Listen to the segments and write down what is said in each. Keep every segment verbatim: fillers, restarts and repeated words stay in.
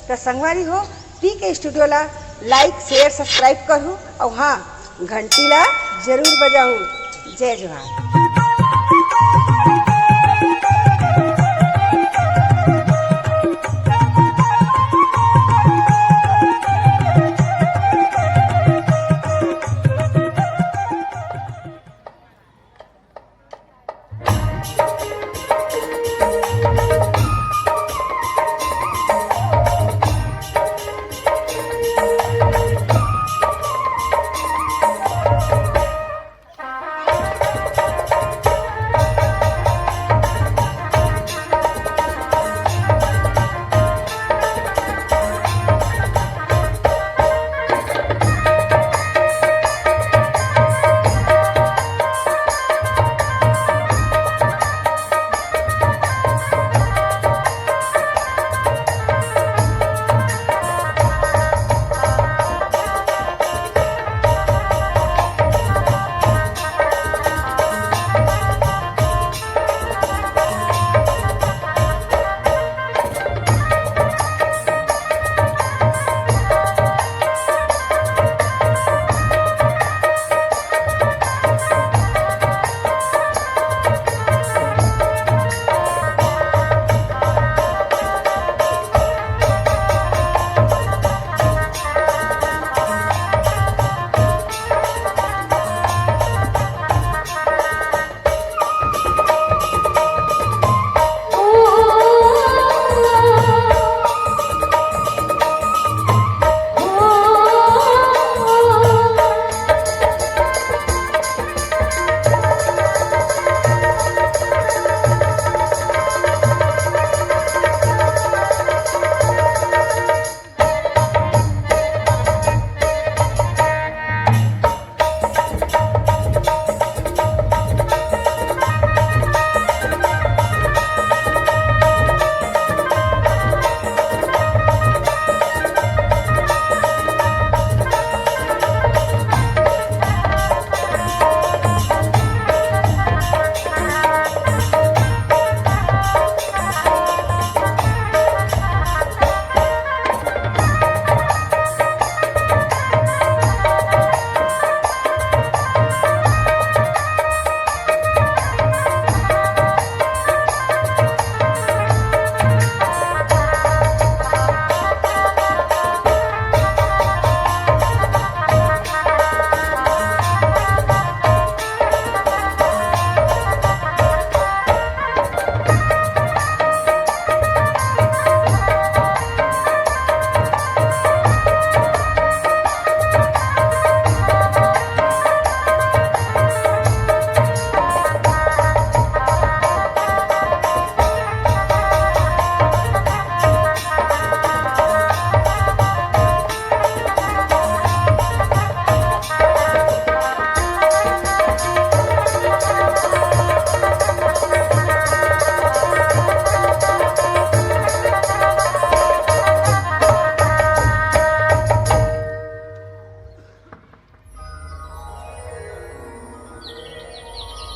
त संगवारी हो, पी के स्टूडियो ला like, share, subscribe करहू अउ हाँ, घंटी ला जरूर बजाहू। जय जोहार।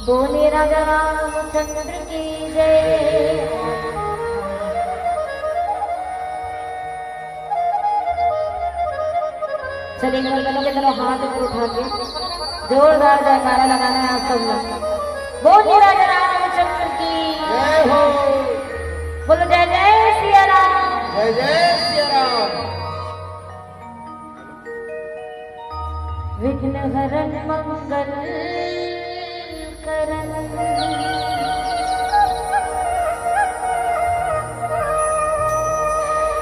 बोले राजा रामचंद्र की जय। चलिए, एक बार दोनों के दोनों हाथ ऊपर उठा के जोरदार जयकारा लगाना है आप सब लोग। बोलिए राजा रामचंद्र की जय हो। बोलो जय जय सिया राम। जय जय सिया राम। विघ्न हरण मंगल करण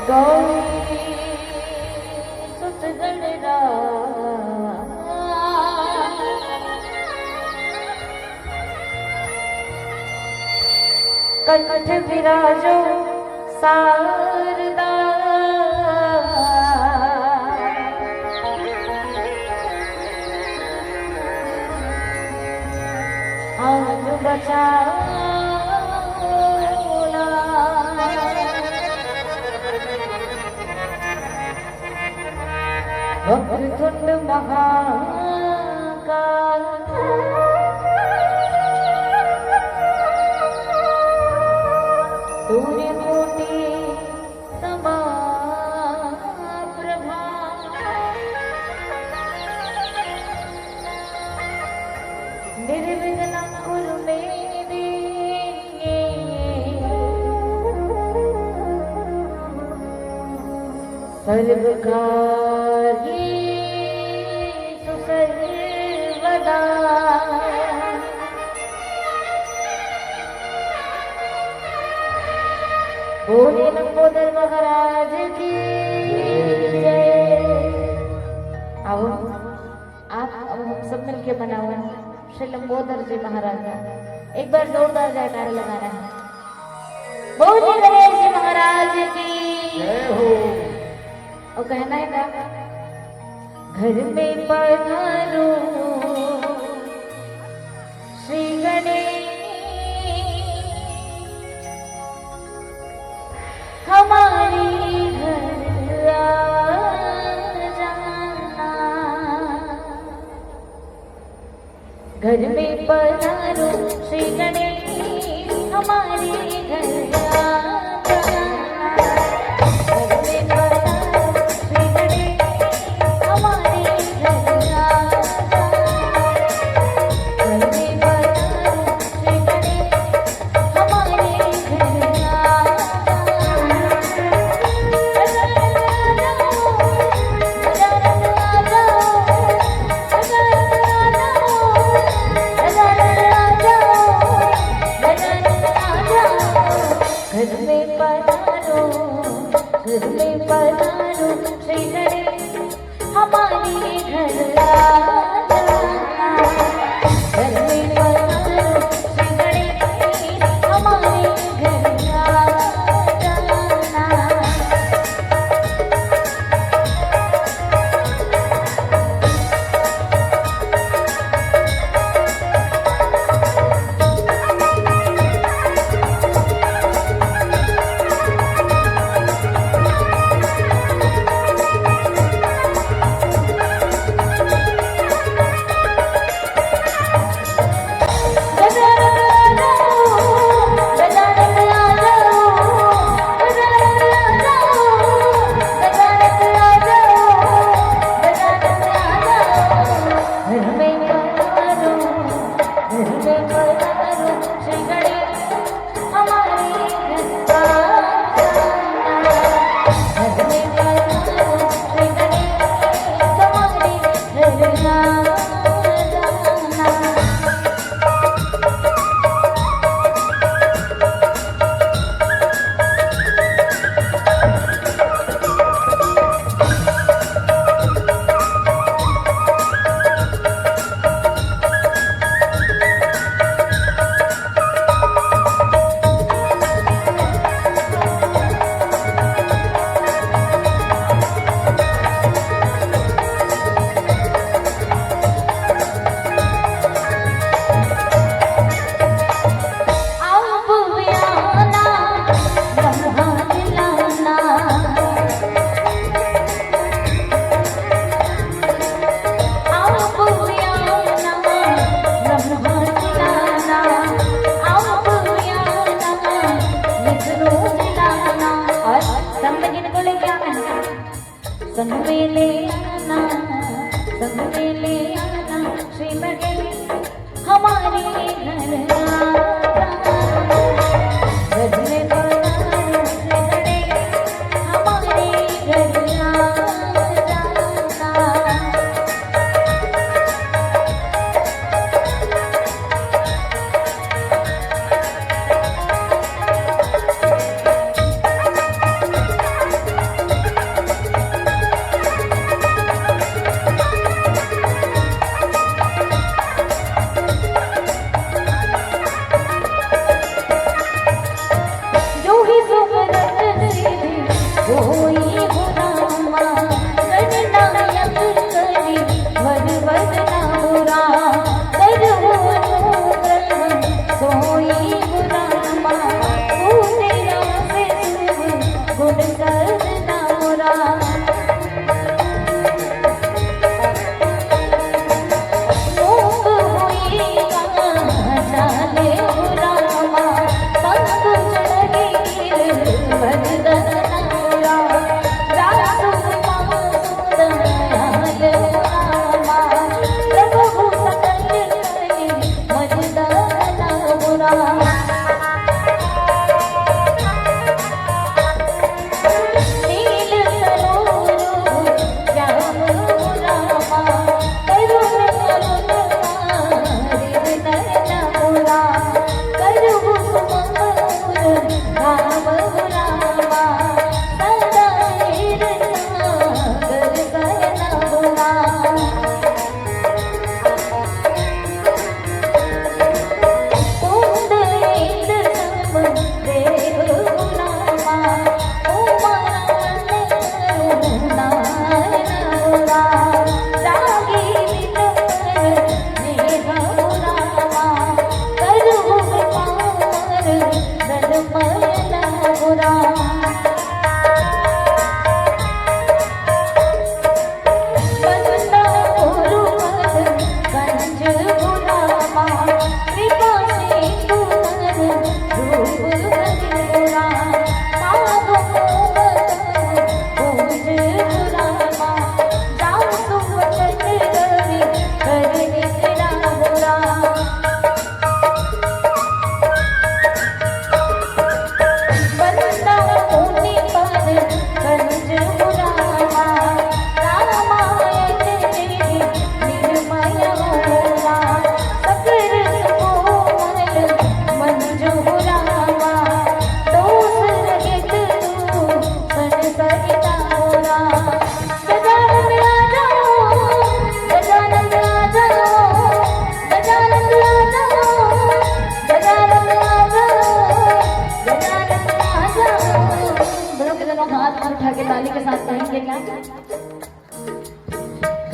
गौरी सुत गणराज। कंठ विराजो सारदा। हाथ बचाओ ना। वक्रतुंड महाकाय, सूर्यकोटि समान। सर्वकार्येषु सर्वदा। बोले लंबोदर महाराज की जय। आओ, आप, अब हम सब मिलके मनाओ श्री लंबोदर जी महाराज का। एक बार जोरदार जयकारा लगाना है। बोले गणेश जी महाराज की जय हो। और कहना है क्या? घर में पधारो श्री गणेश, हमारे घर आ जाना। घर में पधारो श्री गणेश, हमारे घर आ जाना। घर में पधारो श्री गणेश, हमारे घर आ जाना। घर में पधारो श्री गणेश, हमारे घर आ जाना। घर में पधारो, घर में पधारो श्री गणेश, हमारे घर आ जाना। घर में पधारो श्री गणेश, हमारे घर आ जाना। और संग में जिनको लेके आना है, संग में ले आना, संग में ले आना, श्री गणेश हमारे घर आ जाना। घर में पधारो श्री गणेश, हमारे घर आ जाना।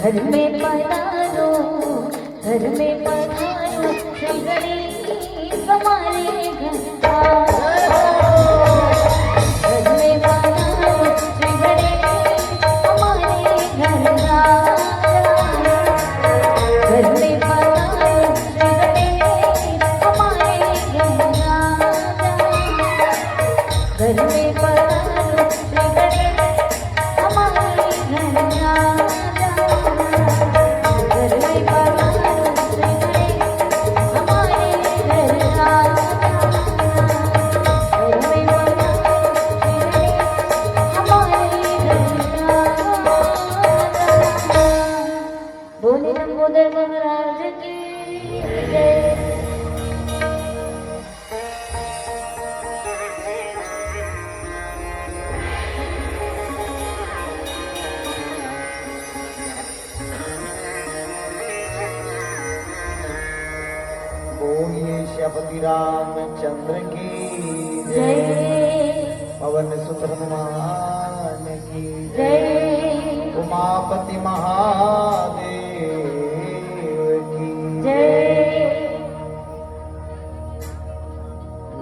घर में पधारो, घर में पधारो, श्री गणेश हमारे घर पधारो। घर में पधारो, श्री गणेश हमारे घर पधारो। घर में पधारो, श्री गणेश हमारे घर पधारो। घर में पधारो, श्री गणेश हमारे घर राजा। घर में पधारो, श्री गणेश हमारे घर राजा। घर में पधारो, श्री गणेश हमारे घर राजा। बोले लंबोदर महाराज की जय। बोलिए श्रीपति रामचंद्र की जय। जय। पवन सुत हनुमान की जय। उमापति महादेव की जय।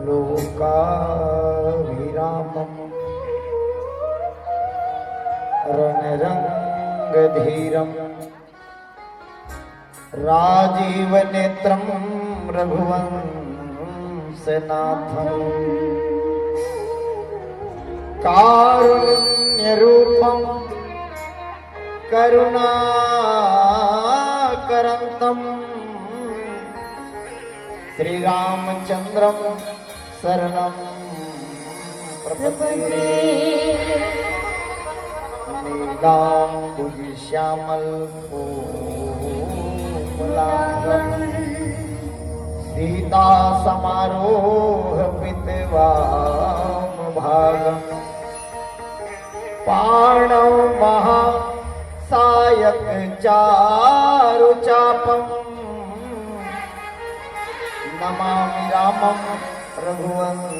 लोकाभिरामं रणरंगधीरं राजीवनेत्रं रघुवंशनाथं कारुण्यरूपं करुणाकरन्तं श्रीरामचन्द्रं शरणं प्रपद्ये। नीलाम्बुजश्यामलकोमलाङ्गं सीतासमारोहपीतवामभागम्। पाणौ महासायकचारुचापं नमामि रामं रघुवंशनाथम्।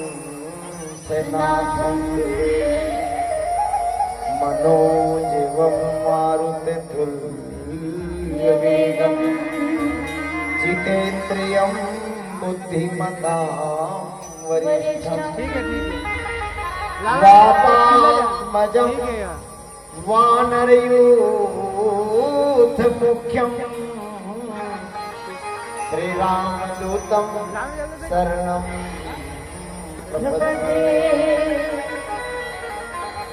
मनोजवं मारुततुल्यवेगं जितेन्द्रियं बुद्धिमतां वरिष्ठम्। ठीक है, ठीक है। लाला, वातात्मजं ठीक है यार। वानरयूथमुख्यं श्रीरामदूतं शरणं प्रपद्ये।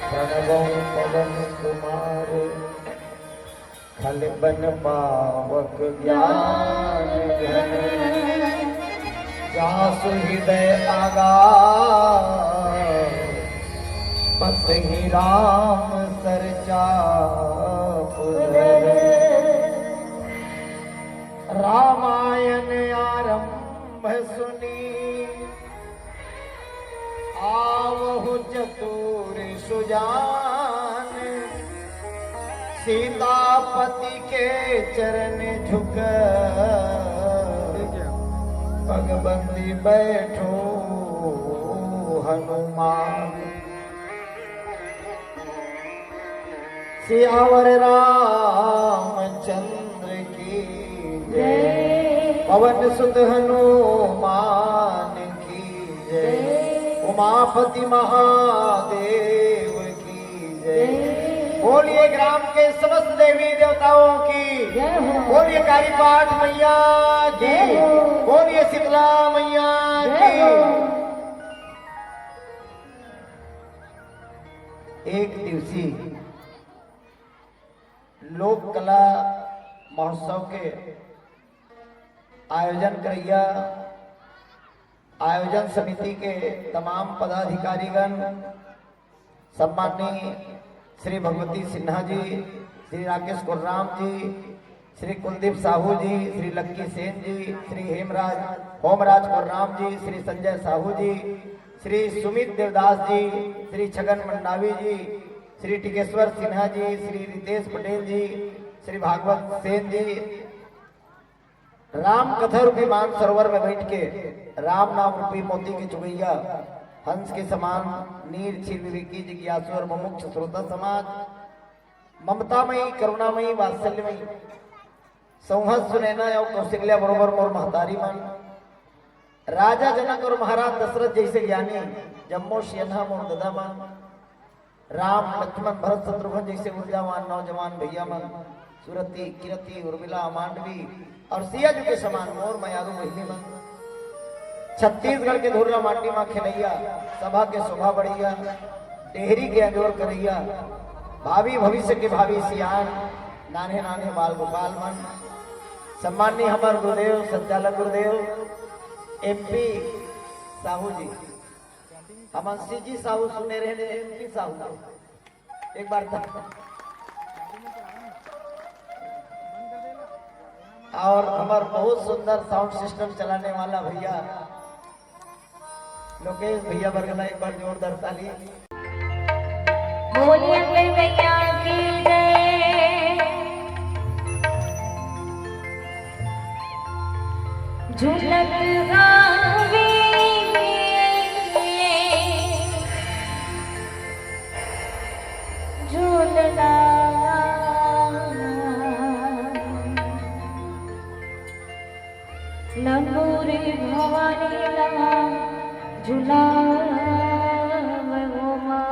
प्रणवं पवन कुमार खल बन पावक ज्ञान घन। जासु हृदय आगाध बसहि राम सरचाप धर। रामायण आरंभ सुनी आवहु चतुर सुजान। सीतापति के चरण झुक पग बंदी बैठो हनुमान। सियावर रामचंद्र की जय। जय। पवन सुत हनुमान की जय। जय। उमापति महादेव की जय। जय। बोलिए ग्राम के समस्त देवी देवताओं की जय हो। बोलिए काली पाठ मैया की जय हो। बोलिए शीतला मैया जय की हो। एक दिवसीय लोक कला महोत्सव के आयोजन करइया आयोजन समिति के तमाम पदाधिकारीगण, सम्माननीय श्री भगवती सिन्हा जी, श्री राकेश कोर्राम जी, श्री कुलदीप साहू जी, श्री लक्की सेन जी, श्री हेमराज, होमराज कोर्राम जी, श्री संजय साहू जी, श्री सुमित देवदास जी, श्री छगन मंडावी जी, श्री टिकेश्वर सिन्हा जी, श्री रितेश पटेल जी, श्री भागवत सेन जी, राम कथा रूपी मान सरोवर में बैठ के राम नाम रूपी मोती के चुगैया हंस के समान नीर क्षीर विवेकी जिज्ञासु और मुमुक्ष श्रोता समाज, ममतामयी, करुणामयी, वात्सल्यमयी, संहस सुनैना अउ कौशल्या बरोबर मोर महतारी मन, राजा जनक अउ महाराज दशरथ जइसे ज्ञानी, जम्मो सियनहा मोर ददा मन, राम, लक्ष्मण, भरत, शत्रुघ्न जइसे ऊर्जावान नौजवान भइया मन, सुरति, किरति, उर्मिला, मांडवी अउ सियाजू के समान मोर मयारू बहिनी मन, छत्तीसगढ़ के धुर्रा माटी मा खेलइया, सभा के शोभा बढ़इया, डेहरी के अंजोर करइया, भावी भविष्य के भावी सियान, नान्हे नान्हे बाल गोपाल मन, सम्माननीय हमर गुरुदेव, संचालक गुरुदेव, एमपी साहू जी, हमन सीजी साहू सुने रहे, एमपी साहू, एक बार त। अउ हमर बहुत सुंदर साउंड सिस्टम चलाने वाला भइया लोकेश भइया बरगला, एक बार जोरदार ताली। बोलिए अम्बे मैया की जय। झूलत आवे झूलना। लंगूरी भवानी ला झुलावे ओ माँ।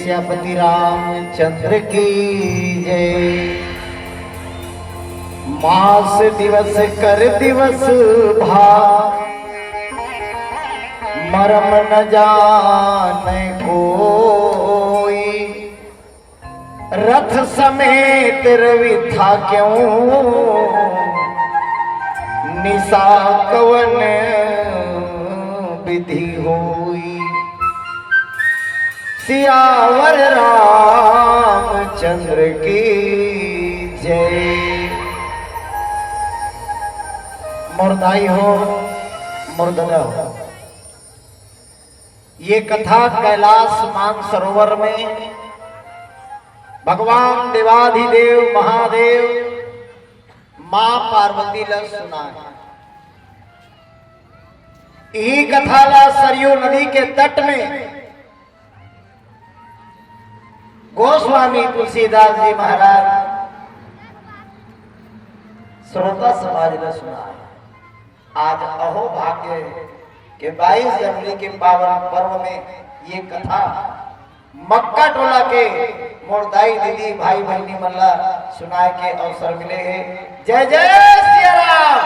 सियापति रामचंद्र की जय। मास दिवस कर दिवस भा, मरम न जाने कोई। रथ समेत रवि था क्यों, निसा कवन विधि होई। सियावर रामचंद्र की जय। मोर दाई हो, मोर ददा हो, ये कथा कैलाश मानसरोवर में भगवान देवाधिदेव महादेव माँ पार्वती ला सुनाए। यही कथा ला सरयू नदी के तट में गोस्वामी तुलसीदास जी महाराज श्रोता समाज ला सुनाए। आज अहो भाग्य के बाईस जनवरी के पावन पर्व में ये कथा मक्का टोला के मोर दाई दीदी भाई बहिनी मन ला सुनाए के अवसर मिले हे। जय जय सिया राम।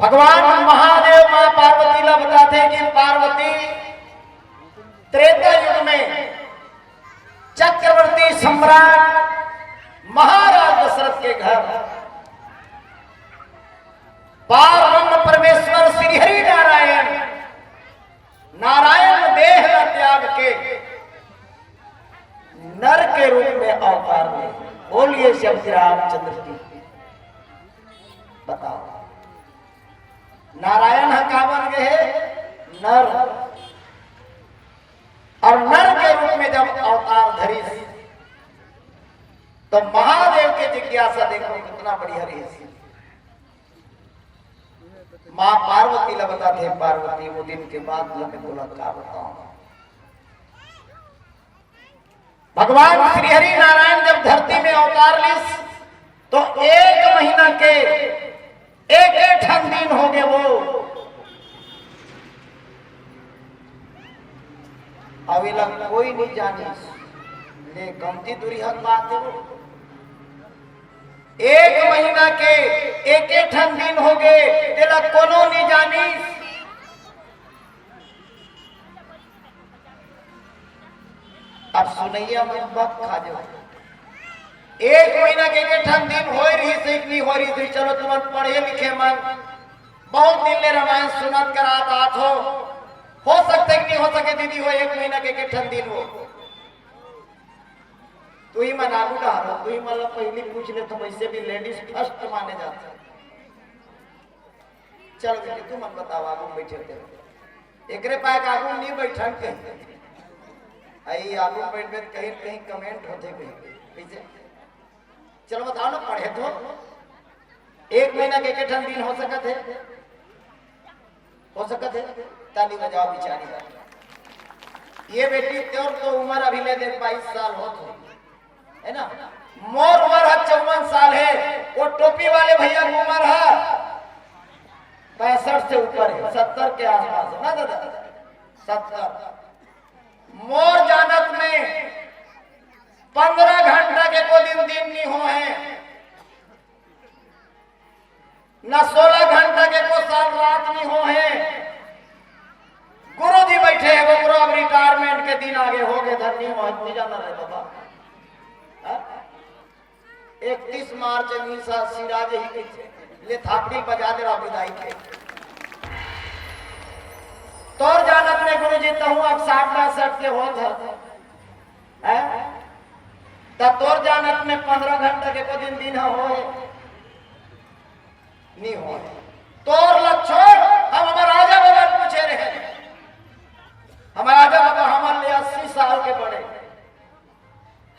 भगवान महादेव माँ पार्वती ला बताथे कि पार्वती, त्रेता युग में चक्रवर्ती सम्राट महाराज दशरथ के घर पार ब्रह्म परमेश्वर श्री हरि नारायण, नारायण देह ला त्याग के नर के रूप में अवतार ले। बोलिए श्री रामचंद्र की। बताओ, नारायण ह का बन गए हे? नर। और नर के रूप में जब अवतार धरिस, तो महादेव के जिज्ञासा देखो कितना बढ़िया रहिस। माँ पार्वती ला बताथे, पार्वती, वो दिन के बाद ला मैं तोला का बताऊं। भगवान श्री हरि नारायण जब धरती में अवतार लिस, तो एक महीना के एक एक ठन दिन हो गए वो। अब एला कोई नहीं जानिस। ले कमती दूरी हक बात हे वो। एक महीना के एक एक ठन दिन हो गए, तेला कोनो नहीं जानिस। अब सुनैया मन बक खा जाओ। एक महीना के एक ठन दिन होए रहिस हे कि नहीं होए रहिस हे, चलो तुमन पढ़े लिखे मन बहुत दिन ले रामायण सुनत करात आत हो, हो सकथे कि नहीं हो सके दीदी हो, एक महीना के एक ठन दिन हो। तुही मन आगू डहर हो, तुही मन ला पहिली पूछ ले तो वैसे भी लेडीज फर्स्ट माने जाथे। चलो बेटी, तुमन बताओ, आगू में बैठे थे। एकरे पाए के आगू में नहीं बैठन कहीं। आई आगू में बैठ में कहीं, कहीं कमेंट होथे कहीं। कैसे? चलो बताओ ना, पढ़े तो। एक महीना के एक ठन दिन हो सकत हे? हो सकत हे? ताली बजाओ बिचारी ला। ये बेटी, तोर तो उम्र अभी ले देख बाईस साल होत हे। है ना? मोर उम्र ह चौवन साल हे, वो टोपी वाले भैया के उम्र ह पैंसठ से ऊपर हे, सत्तर के आसपास हे ना दादा? सत्तर। मोर जानत में पंद्रह घंटा के को दिन, दिन नहीं हो हे। न सोलह घंटा के को साल रात नहीं हो हे। गुरु जी बैठे हे, वो अब रिटायरमेंट के दिन आगे हो गए, धरनी महत नहीं जाना रहे बाबा। हाँ? इकतीस मार्च नहीं सा सिराज ही कैसे ले थापड़ी बजा दे रहा विदाई के। तोर जानत में गुरु जी तहूँ अब साठ बासठ के होत हे। हैं? त तोर जानत में पंद्रह घंटा के को दिन, दिन ह होए? नहीं होए। तोर ला छोड़, हम हमर राजा बाबा पूछे रहे। हमर राजा बाबा हमर ले अस्सी साल के बड़े।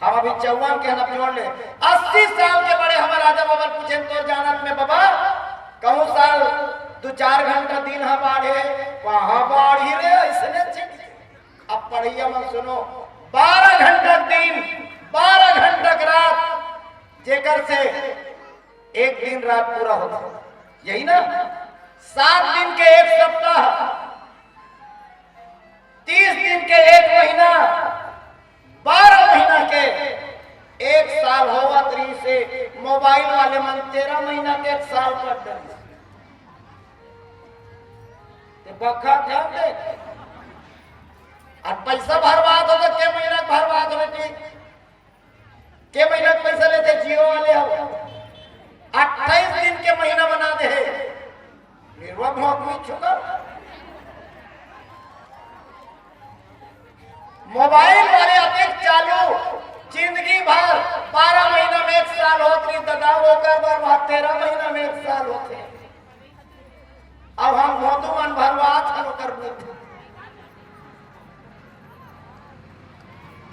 हम अभी चौवन के हन, अब जोड़ ले। अस्सी साल के बड़े हमर राजा बाबा पूछे, तोर जानत में बाबा, कहूँ साल दो चार घंटा दिन ह बाढ़े, कहाँ बाढ़ी रे, ऐसने चिढ़ अब पढ़ैया मन सुनो, बारह घंटा दिन, बारह घंटा के रात, जेकर से एक दिन रात पूरा होता, यही ना? सात दिन के एक सप्ताह, तीस दिन के एक महीना, बारह महीना के एक साल होवत रहिसे। मोबाइल वाले मन तेरह महीना के एक साल कर डरिस। ते बखत ध्यान दे। अउ पैसा भरवात हो तो के महीना के भरवात हो बेटी? के महीना के पैसा लेथे Jio वाले हो? अट्ठाईस दिन के महीना बना दे हे। निर्वा भौंक में छुकर। मोबाइल वाले अतेक चालू, जिंदगी भर बारह महीना में एक साल होत रहिस ददा, ओकर बर वहाँ तेरह महीना में एक साल होथे। अब हम भोंदू मन भरवात हन ओकर बुध।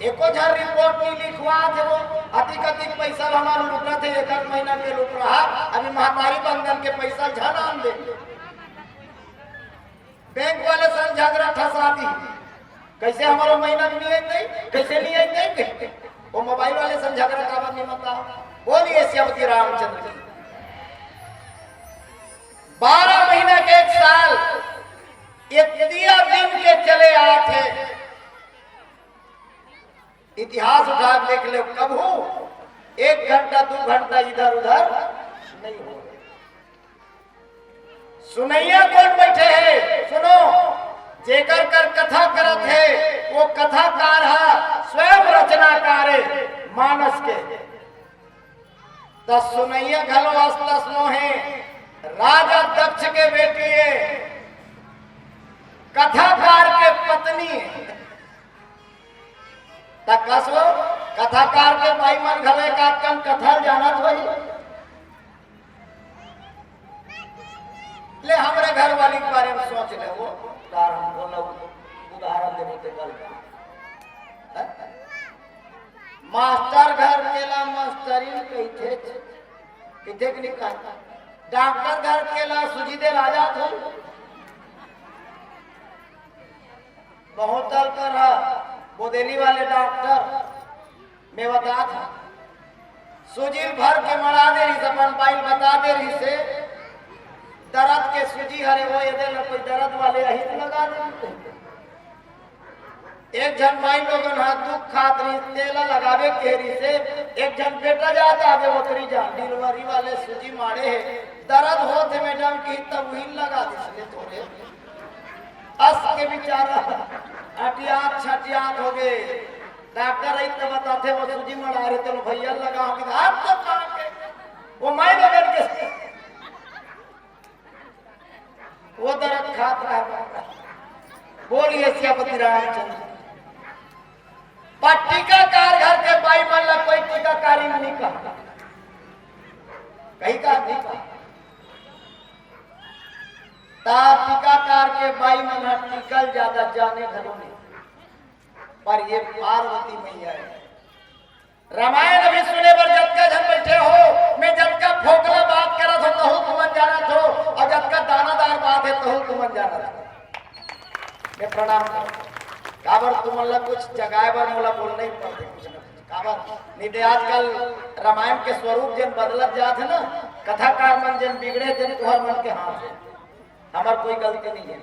एको झन रिपोर्ट नहीं लिखवात हे वो, अतिक अतिक पैसा ल हमर लुटत हे, एक एक महीना के लुट रहा, अभी महतारी बंधन के पैसा झन आन दे। बैंक वाले सन झगड़ा ठसा दी, कैसे हमारा महीना भी नहीं आते, कैसे नहीं आते? वो मोबाइल वाले सन झगड़ा काबर नहीं मता? बोलिए सियापति रामचंद्र की। बारह महीना के एक साल, ये तेरह दिन के चले आत हे। इतिहास उठा के देख ले, कभू एक घंटा, दू घंटा इधर उधर नहीं हो। सुनैया कोन बैठे हे? सुनो, जेकर कर कथा करत हे, वो कथाकार हा स्वयं रचनाकार हे मानस के। त सुनैया घलो अस्तस नो हे, राजा दक्ष के बेटी हे, कथाकार के पत्नी हे। त कसो, कथाकार के बाई मन घलो एक आध कन कथा ल जानत होही। ले, हमरे घर वाली के बारे में सोच ले, वो तार हम बोला उदाहरण देबो ते कल। हैं? मास्टर घर के ला मास्टरिन कहिथे, कहिथे कि नहीं कहिथे? डॉक्टर घर के ला सूजी दे राजा थे। बहुत कर हा बोदेली वाले डॉक्टर में बतात हा, सूजी भर के मड़ा दे रहिस, अपन बाई ल बता दे रहिसे, दरद के सूजी हरे वो, एदे ल कोई दरद वाले अहित लगा दे। एक झन माई लोगन हा दुख खात रहिस, तेला लगावे के रहिसे, एक झन बेटा जात आगे ओकरी जान, डिलीवरी वाले सूजी मारे हे, दरद होत हे मैडम की, तब उही लगा दिस ले थोरे। अस के बेचारा अटियात छटियात हो गे। डॉक्टर आई त बताथे, वो सूजी मड़ा रहे, तो भैया लगा हो कि हाथ तो खा के, वो माई लोगन के वो दरद खात रहा। बोलिए सियापति रामचंद्र। पर टीकाकार घर के बाई मन ला कोई टीकाकारी नहीं कहा, कहीं का नहीं कहा। ता टीकाकार के बाई मन ह टीका ल ज्यादा जाने घलो नहीं, पर ये पार्वती मैया हे। रामायण अभी सुने बर जतका झन बैठे हो, मैं जतका फोकला बात करत हो, तहू तुमन जानत हो, अउ जतका दानादार बात हे, तहू तुमन जानत हो। मैं प्रणाम करत हो। काबर तुमन ला कुछ जगाए बर मोला बोलना ही पड़थे, कुछ ना कुछ। काबर? नहीं ते आजकल रामायण के स्वरूप जेन बदलत जात हे ना, कथाकार मन जेन बिगड़े, जेन तुहर मन के हाथ हे। हमर कोई गलती नहीं हे।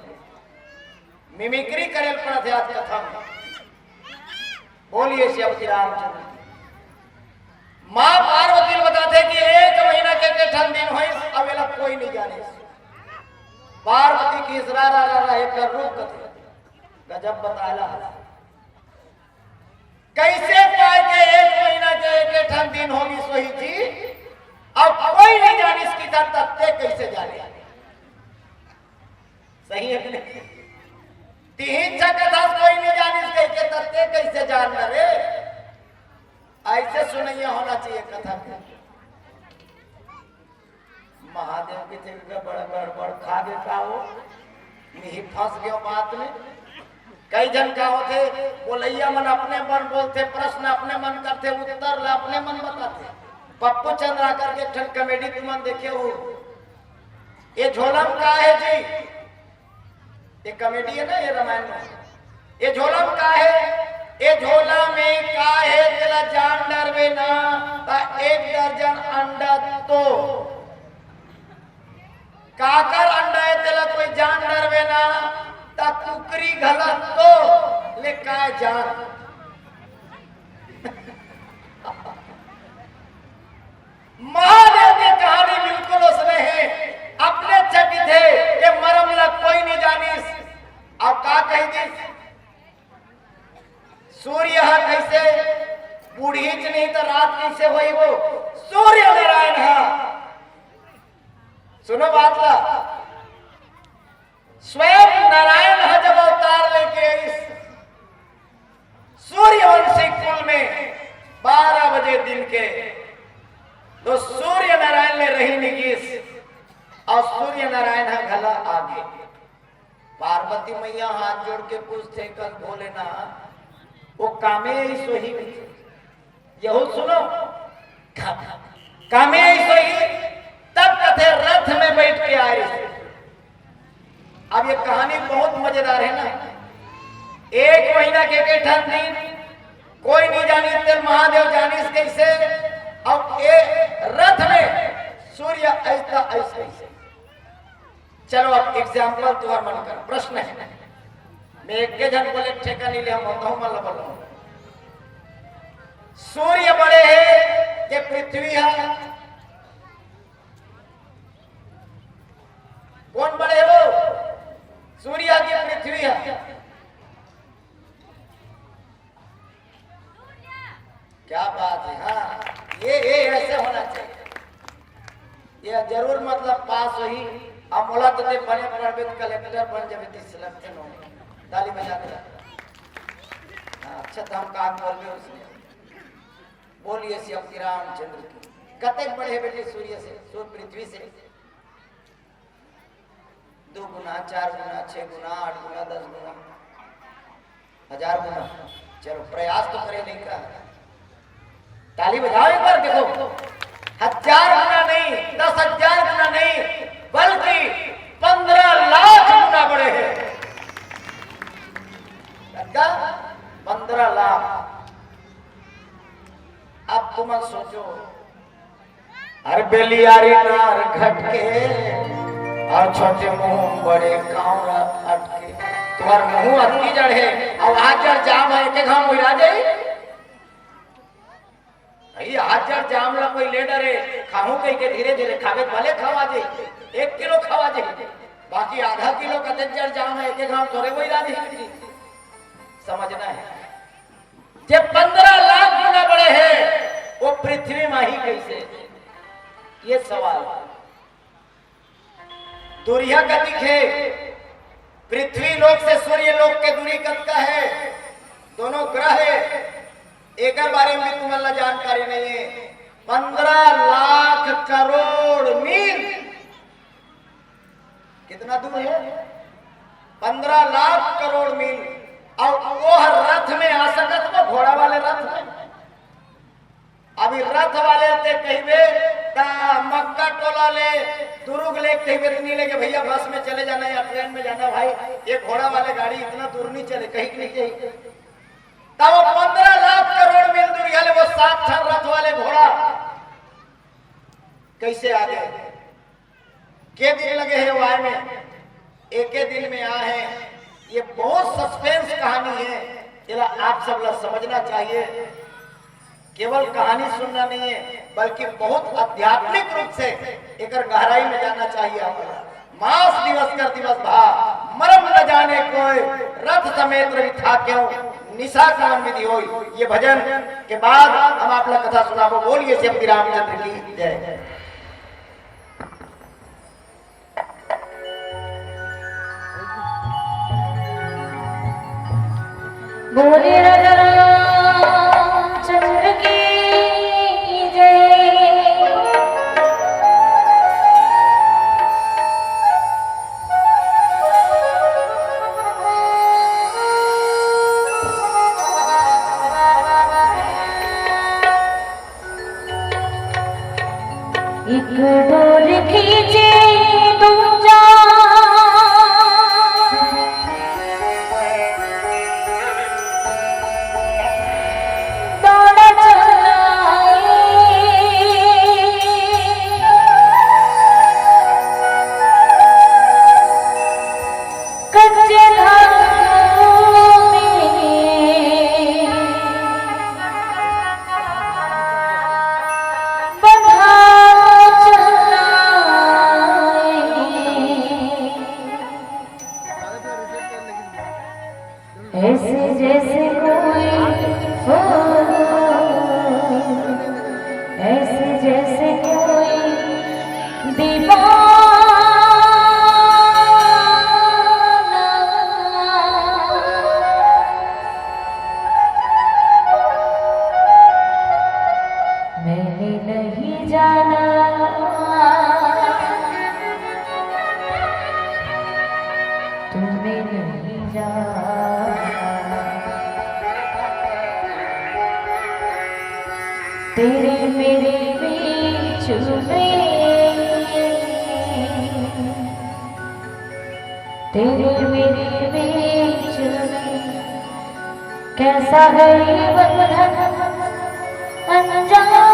मिमिक्री करे ल पड़त हे आज कथा में। बोलिए सियापति रामचंद्र की। माँ पार्वती ल बताथे कि एक महीना के, के ठन दिन होइस, अब एला कोई नहीं जाने। पार्वती की इसरा रा रा रा एकर रूप कथे। गजब बतायला। कैसे पाए के एक महीना के एक ठन दिन होगी सोही जी, अब कोई नहीं जानिस कि तब तक ते कैसे जाने। सही है कि नहीं? तीन झन कथा कोई नहीं जानिस कह के तब ते कैसे जान रे? ऐसे सुनैया होना चाहिए कथा के। महादेव के चलते बड़ा गड़बड़ खा देता हो, नहीं फंस गयो बात में। कई झन का होथे, बोलैया मन अपने मन बोलथे, प्रश्न अपने मन करथे, उत्तर ला अपने मन बताथे। पप्पू चंद्राकर के एक ठन कॉमेडी तुमन देखे हो, ये झोला में का हे जी? ये कॉमेडी हे ना, ये रामायण में। ये झोला में का हे? ये झोला में का हे, तेला जान डरबे ना, त एक दर्जन अंडा तो। काकर अंडा हे, तेला कोई जान डरबे ना, त कुकरी घला तो ले काय जान। महादेव के कहानी बिल्कुल उसने हे, अपने चकित हे के मरम ला कोई नहीं जानिस। अउ का कहि दिस, सूर्य ह कइसे बूड़ही च नहीं त रात कइसे होही वो? सूर्य नारायण ह। सुनो बात ला, स्वयं नारायण ह जब अवतार लेके आइस सूर्यवंशी कुल में बारह बजे दिन के, तो सूर्य नारायण ले रहि नि गिस अउ सूर्य नारायण ह घला आगे। पार्वती मैया हाथ जोड़ के पूछथे, कल भोलेनाथ, वो कामे अइस होही? यहू सुनो, कामे अइस होही? तब कथे रथ में बैठ के आइस। अब ये कहानी बहुत मजेदार हे ना। एक महीना के एक ठन दिन, कोई नहीं जानिस, तेला महादेव जानिस कइसे? अब ए रथ में सूर्य अइस त अइस कइसे? चलो, अब example तुहर मन कर प्रश्न हे, मैं एक झन बोले ठेका नहीं ले, हम बताऊं, मन ला बोलूं। सूर्य बड़े हे के पृथ्वी हे? कोन बड़े हे वो, सूर्य के पृथ्वी हे? क्या बात है। हाँ, ये ये ऐसे होना चाहिए। ये जरूर मतलब पास होही। अब मोला तो ते बने पढ़बे त कलेक्टर बन जाबे, तीस लाख से नो। ताली बजा दे। हाँ, अच्छा, तो हम काम बोल रहे उसने। बोलिए श्री रामचंद्र की। कतेक बड़े हे बेटी सूर्य से, सूर्य पृथ्वी से? दो गुना, चार गुना, छह गुना, आठ गुना, दस गुना, हजार गुना। चलो, प्रयास तो करे नहीं का। ताली बजाओ एक बार, देखो, हजार गुना नहीं, दस हजार गुना नहीं, बल्कि पन्द्रह लाख गुना बड़े हे। कतका? पन्द्रह लाख। अब तुमन सोचो, अरे बेलियारी नार घटके, अउ छोटे मुंह बड़े कांवरा अटके। तुहर मुंह अतकी जड़ हे, अउ हाथ जड़ जाम हे, एके घांव उइरा जाही। भाई, हाथ जड़ जाम ला कोई ले डरे, खाहूं कहिके धीरे धीरे खाबे, भले खवा जाही, एक किलो खवा जाही, बाकी आधा किलो कतेक जड़ जाम हे, एके घांव थोरे उइरा जाही। समझना हे। जे पन्द्रह लाख गुना बड़े हे, वो पृथ्वी माही कइसे? ये सवाल। दूरिहा कतिक हे? पृथ्वी लोक से सूर्य लोक के दूरी कतका हे? दोनों ग्रह हे, एकर बारे में भी तुमन ला जानकारी नहीं हे। पन्द्रह लाख करोड़ मील। कितना दूर हे? पन्द्रह लाख करोड़ मील। अउ वो हर रथ में आ सकत हे, घोड़ा वाले रथ में। अभी रथ वाले ते कहिबे, त मक्का टोला ले दुरुग ले कहिबे, त नहीं लेके भैया, बस में चले जाना या ट्रेन में जाना भाई, ये घोड़ा वाले गाड़ी इतना दूर नहीं चले, कही कि नहीं कही? तब वो पन्द्रह लाख करोड़ मील दूरिहा ले वो सात ठन रथ वाले घोड़ा कइसे आ गे? के दिन लगे हे वो आए में? एके दिन में आए हे। ये बहुत सस्पेंस कहानी हे, एला आप सब ला समझना चाहिए। केवल कहानी सुनना नहीं हे, बल्कि बहुत आध्यात्मिक रूप से एकर गहराई में जाना चाहिए आप ला। मास दिवस कर दिवस भा, मरम न जाने कोई, रथ समेत रवि था क्यों, निशा कवन विधि होई। ये भजन के बाद हम आप ला कथा सुनाबो। बोलिए श्री रामचंद्र की जय। बोले राजा रामचंद्र की जय। एक डोर खींचे दूजा, दौड़ा चला आए। कच्चे नहीं जाना, तूने नहीं जाना, तेरे मेरे बीच में, तेरे मेरे बीच में कैसा है ये बंधन अनजाना।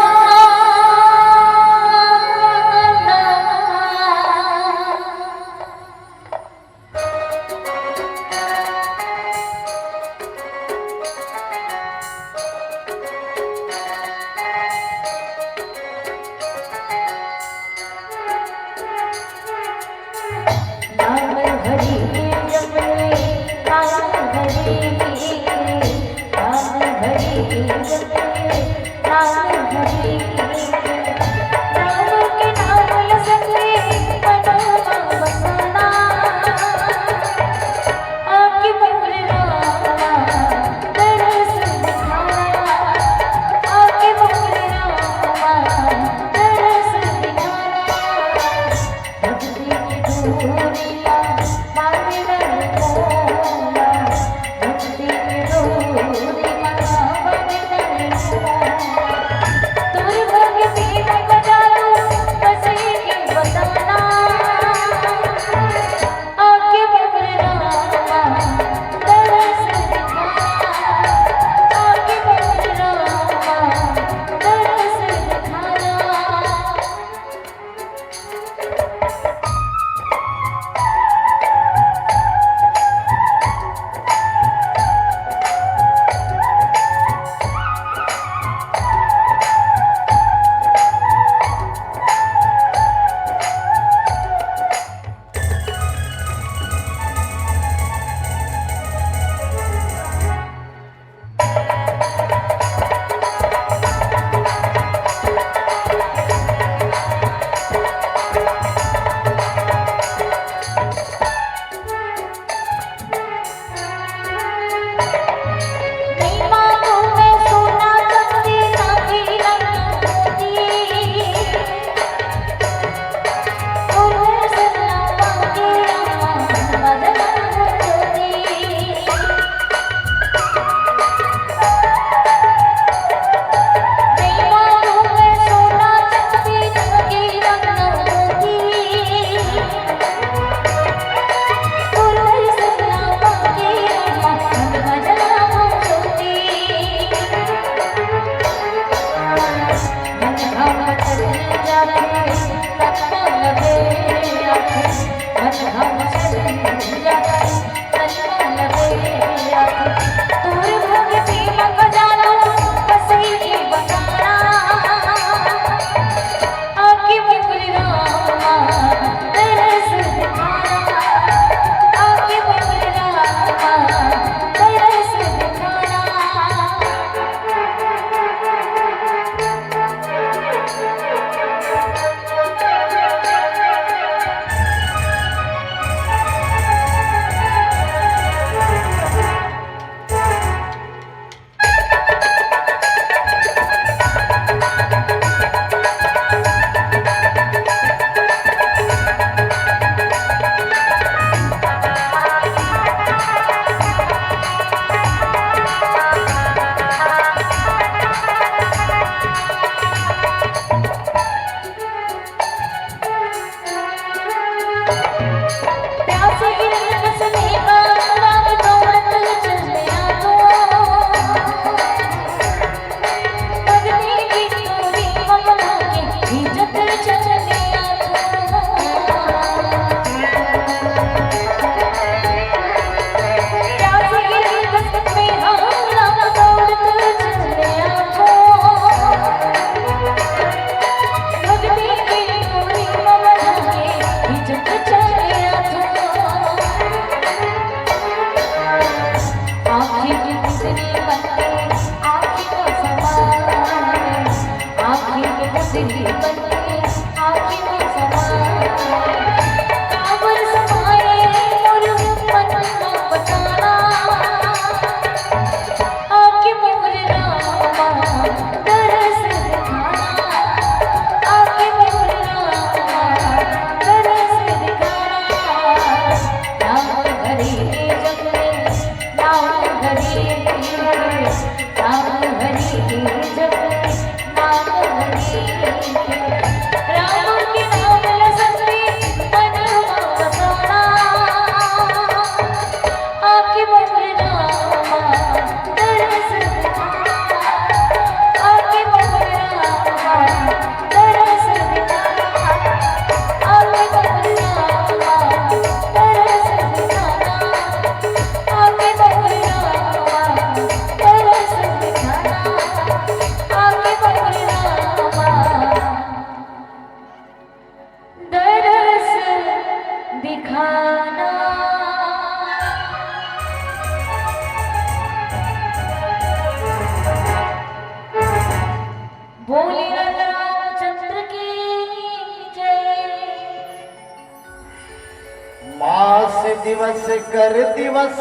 मास दिवस कर दिवस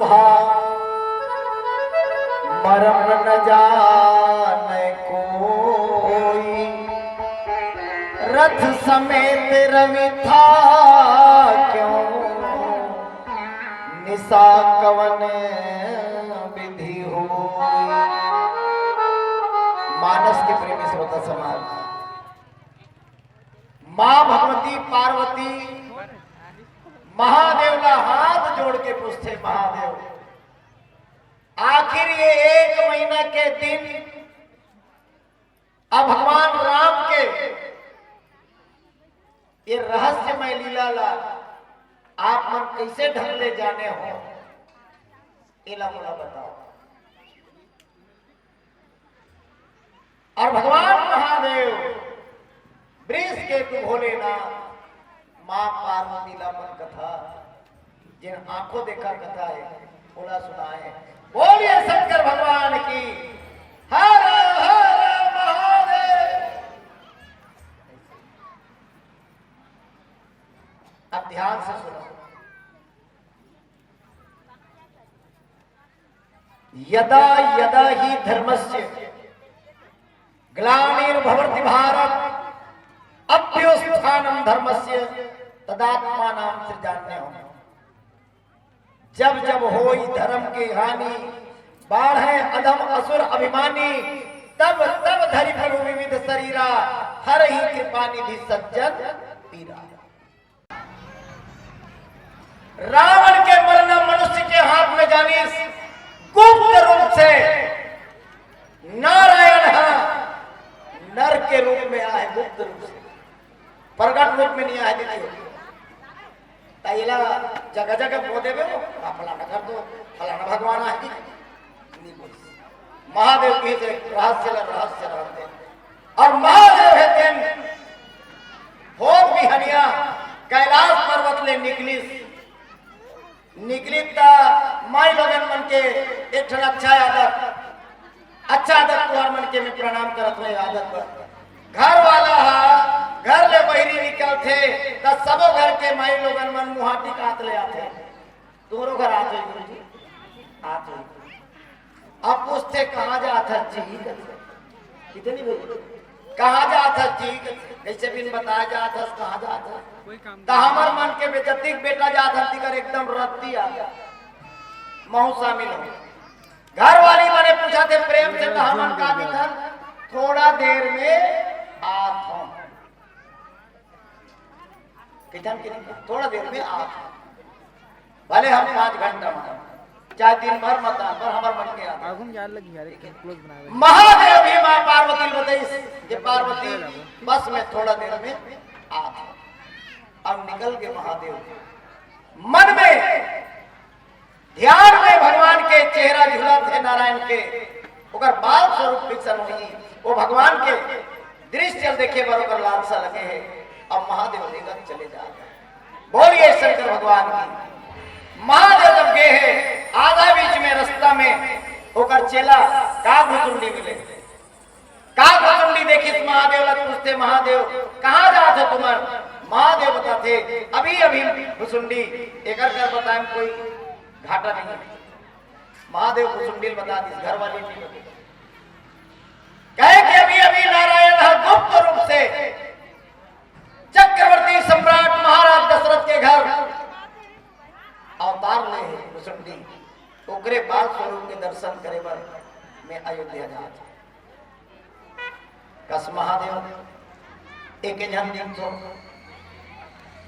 भा मरम न जाने कोई। रथ समेत रवि था क्यों निशा कवन विधि होई। मानस के प्रेमी श्रोता समाज, माँ भगवती पार्वती महादेव ला हाथ जोड़ के पूछथे, महादेव, आखिर ये एक महीना के दिन अब भगवान राम के ये रहस्यमय लीला ला आप मन कैसे ढंग ले जाने हो, एला मोला बताओ। और भगवान महादेव वृषकेतु भोलेनाथ माँ पार्वती ला अपन कथा, जिन आंखों देखा कथा है, ओला सुनाए। बोलिए शंकर भगवान की, हर हर महादेव। अब ध्यान से सुनो। यदा यदा ही धर्मस्य ग्लानिर्भवति भारत, अभ्युत्थानम धर्मस्य तदात्मानाम सृजाम्यहम्। जब जब होई धर्म के हानि, बाढ़े अधम असुर अभिमानी, तब तब धरि प्रभु विविध शरीरा, हरहि कृपा निधि सज्जन पीरा। रावण के मरना मनुष्य के हाथ में जानिस, गुप्त रूप से नारायण हा नर के रूप में आए, गुप्त रूप से, प्रगट रूप में नहीं आए। देखिए, त एला जगह जगह बो देबे, वो फलाना कर दो, फलाना भगवान आए। महादेव के से रहस्य ला रहस्य रहते। और महादेव हे तेन भोर बिहनिया कैलाश पर्वत ले निकलिस। निकलिस त माई लोगन मन के एक ठन अच्छा आदत, अच्छा आदत तुहर मन के मैं प्रणाम करत हूँ आदत बर। घर वाला हा घर ले बहिरी निकलथे त सबो घर के माई लोगन मन मुहाटी कात ले आथे। तोरो घर आत होही गुरुजी, आत होही। अब पूछथे, "कहाँ जात हस जी?" कथे। कितनी बजे? "कहाँ जात हस जी?" कथे। कैसे बिन बताए जात हस, कहाँ जात हस? त हमर मन के बेजतिक बेटा जात हस, तिकर एकदम रद्दी आ गया। महू शामिल हो। घर वाली मने पूछा थे प्रेम से, त हमन का दिखन, "थोड़ा देर में आत हूँ।" कितन के थोड़ा देर में आत हूँ। भले हम पाँच घंटा में, चाहे दिन भर मत आन, पर हमर मन के आत। आगू में जाए लगी यार, एक क्लोज बनावे। महादेव भी माँ पार्वती ल बताइस, "ये पार्वती, बस मैं थोड़ा देर में आत हूँ।" अब निकल के महादेव मन में ध्यान में भगवान के चेहरा झूलत हे नारायण के, ओकर बाल स्वरूप फिक्सन होही, वो भगवान के दृश्य देखे बर ओकर लालसा लगे हे। अब महादेव लेगत चले जात हे। बोलिए शंकर भगवान की। महादेव जब गे हे, आधा बीच में रास्ता में ओकर चेला काग भुसुंडी मिले। काग भुसुंडी देखिस महादेव ला, पूछथे, "महादेव, कहाँ जात हो तुमन?" महादेव बताथे, "अभी अभी भुसुंडी, एकर कर बताए में कोई घाटा नहीं है।" महादेव भुसुंडी ल बता दिस, घर वाली नहीं बता। कहे कि अभी अभी नारायण ह गुप्त रूप से चक्रवर्ती सम्राट महाराज दशरथ के घर अवतार ले हे भुसुंडी, ओकरे बाल स्वरूप के दर्शन करे बर मैं अयोध्या जात हूँ। कस महादेव, एके झन दिन तो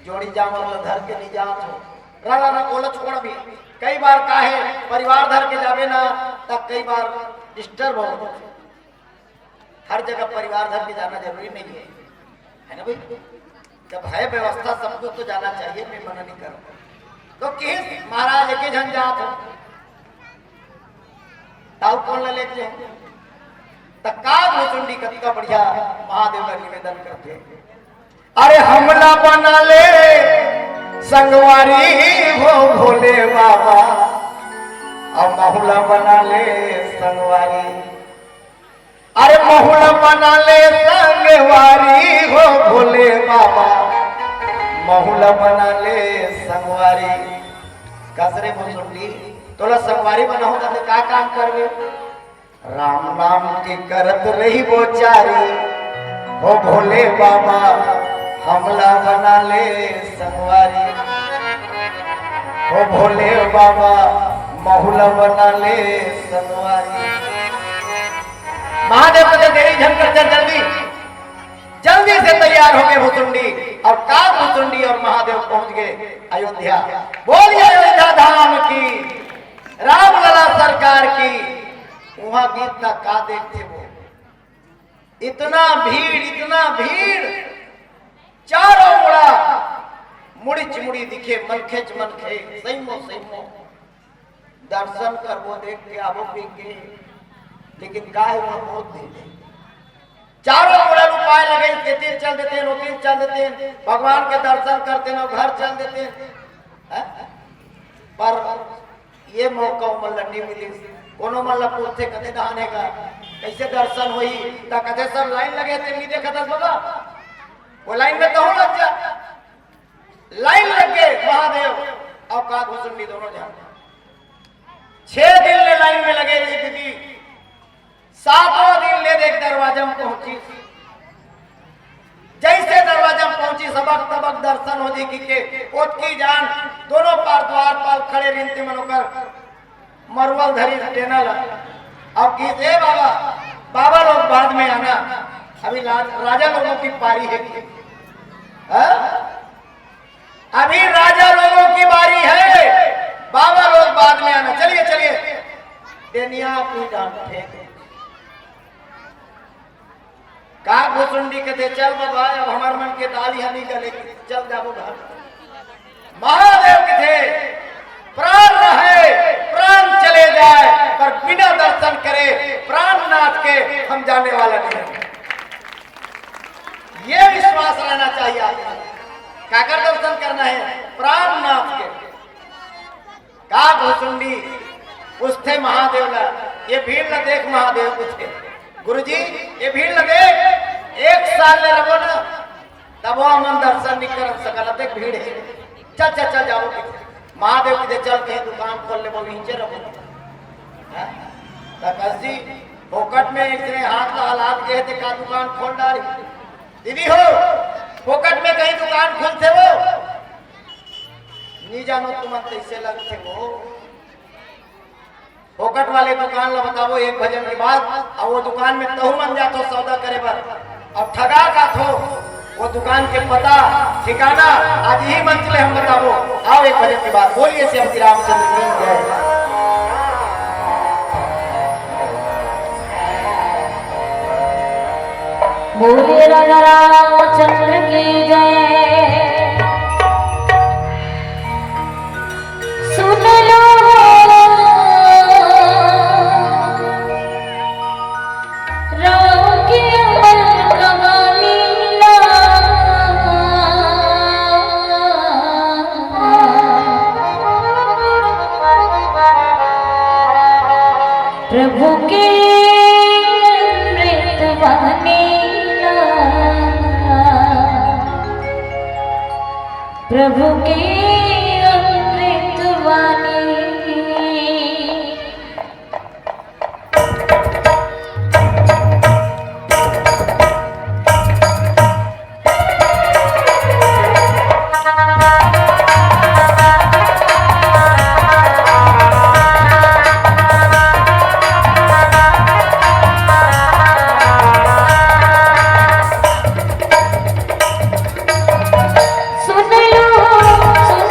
जोड़ी जामर ल धर के नहीं जात हो। रा, रा, रा, ओला छोड़ भी। कई बार का हे, परिवार धर के जाबे ना, तब कई बार डिस्टर्ब हो जाथे। हर जगह परिवार धर के जाना जरूरी नहीं है, है ना भाई? जब है व्यवस्था, सब कुछ तो जाना चाहिए, मैं मना नहीं करूँ। तो किस महाराज एके झन जात हो, ताऊ कोन ला लेके जाए? त काग भुसुंडी कतका बढ़िया महादेव ला निवेदन करथे, "अरे हमला बना ले संगवारी हो भोले बाबा, अब महुला बना ले संगवारी।" अरे महुला बना ले संगवारी हो भोले बाबा, महू ला बना ले संगवारी। कस रे भुसुंडी, तोला संगवारी बनाहूं त का काम करबे? राम नाम के करत रहिबो चारी, हो भोले बाबा हमला बना ले संगवारी, हो भोले बाबा महू ला बना ले संगवारी। महादेव कथे देरी झन कर, चल जल्दी, जल्दी से तैयार होगे भुसुंडी। अउ का भुसुंडी अउ महादेव पहुंच गे अयोध्या। बोलिए अयोध्या धाम की, रामलला सरकार की। उहां गीत ला का देखथे वो, इतना भीड़, इतना भीड़, चारों मुड़ा मुड़िच मुड़ी दिखे, मनखेच मनखे, सैमो सैमो। दर्शन करबो, देख के आबो पी के, लेकिन काहे वहां मौत दे दे। चारों मुड़ा उपाय लगे, ये तीर चल देतेन, वो तीर चल देतेन, भगवान के दर्शन करतेन अउ घर चल देतेन, हैं? पर ये मौका ओमन ला नइ मिलिस। कोनो मन ला पूछथे कते डहान हे गा, कइसे दर्शन होही, त कथे सब लाइन लगे हे, तेन नइ देखत हस बाबा, वो लाइन में तहूं लग जा। लाइन लग गे महादेव अउ का भुसुंडी दोनों झन। छह दिन ले लाइन में लगे रही दीदी, सातवां दिन ले देख दरवाजा में पहुंचिस। जइसे दरवाजा में पहुंचिस, सबक तबक दर्शन हो जी के, ओतकी जान दोनों पार द्वारपाल खड़े रिहिन ते मन ओकर मरुवल धरिस टेना ला। अब किहिस, "ए बाबा, बाबा लोग बाद में आना, अभी राज-, राजा लोगों की पारी है।" हाँ? अभी राजा लोगों की बारी है, बाबा लोग बाद में आना। चलिए, चलिए। डेनिया अपनी डांट फेंक। का भुसुंडी कथे, "चल बाबा, अब हमर मन के दाल ह नइ गले, चल जाबो घर।" महादेव कथे, "प्राण रहे, प्राण चले जाए, पर बिना दर्शन करे प्राणनाथ के हम जाने वाला नहीं है।" ये विश्वास रहना चाहिए आपका। काकर दर्शन करना है? प्राणनाथ के। का भुसुंडी पूछथे महादेव ला, "ये भीड़ ला देख महादेव," पूछथे, "गुरुजी, ये भीड़ ला देख, एक साल ले रबो ना, तबो हमन दर्शन नइ कर सकन, अतेक भीड़ हे। चल, चल, चल जाबो।" महादेव कथे, "चल, कहीं दुकान खोल लेबो, नीचे रबो।" हैं? त कस जी, फोकट में इसने हाथ ला हलात के हे, ते का दुकान खोल डारी? दीदी हो, फोकट में कहीं दुकान खोलथे वो? नइ जानो तुमन, कइसे लगथे वो? फोकट वाले दुकान ला बताबो एक भजन के बाद, अउ वो दुकान में तहू मन जाथो सौदा करे बर, अउ ठगा जाथो। वो दुकान के पता ठिकाना आज ही मंच ले हम बताबो। आओ एक भजन के बाद बोलिए श्री रामचंद्र की जय। बोलिए राजा रामचंद्र की जय। सुन लो राम की अमर कहानी ना। प्रभु की अमृत वाणी ना। प्रभु की अमृत वाणी। सुन लो, सुन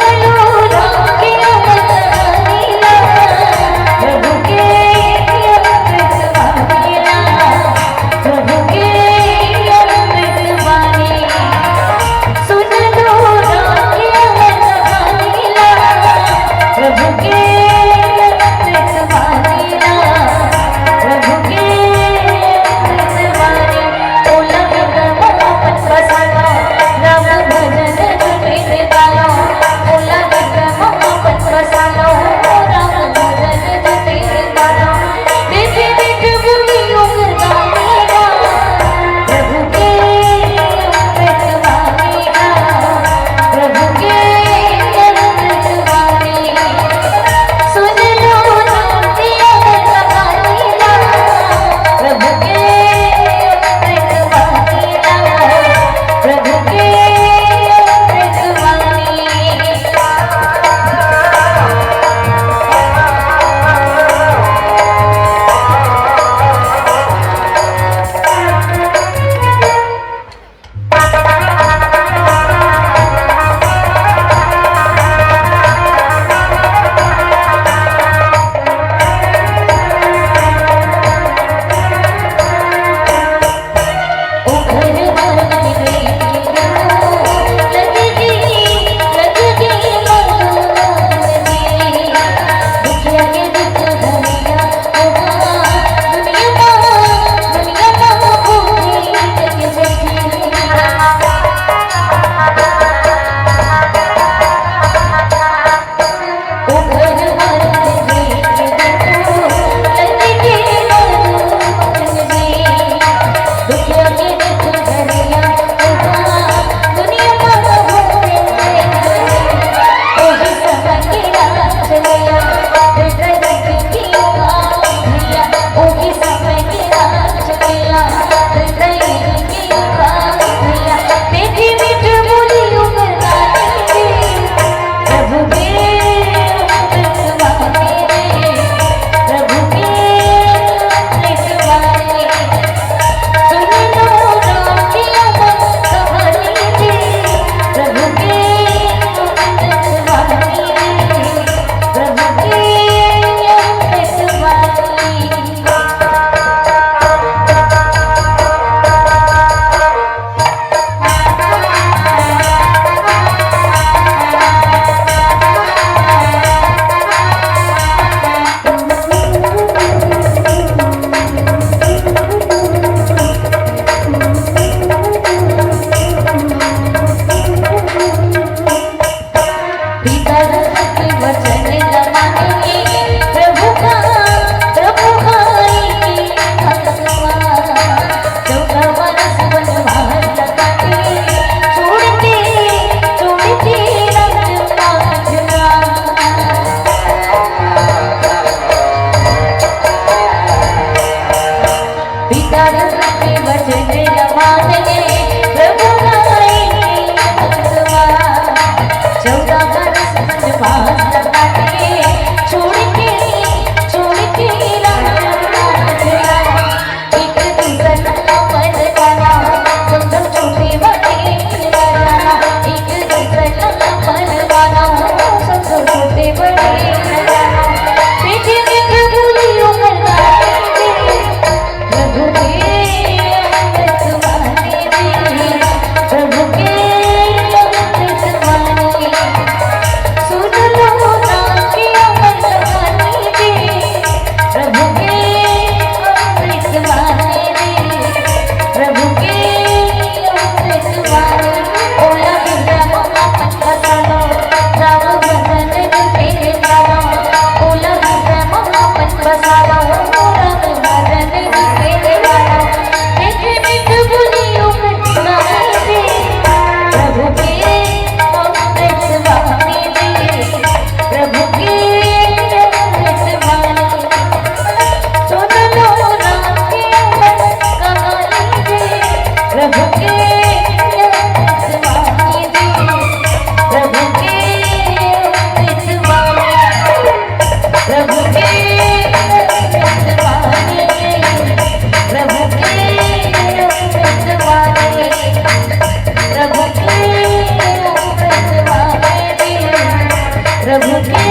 प्रभु के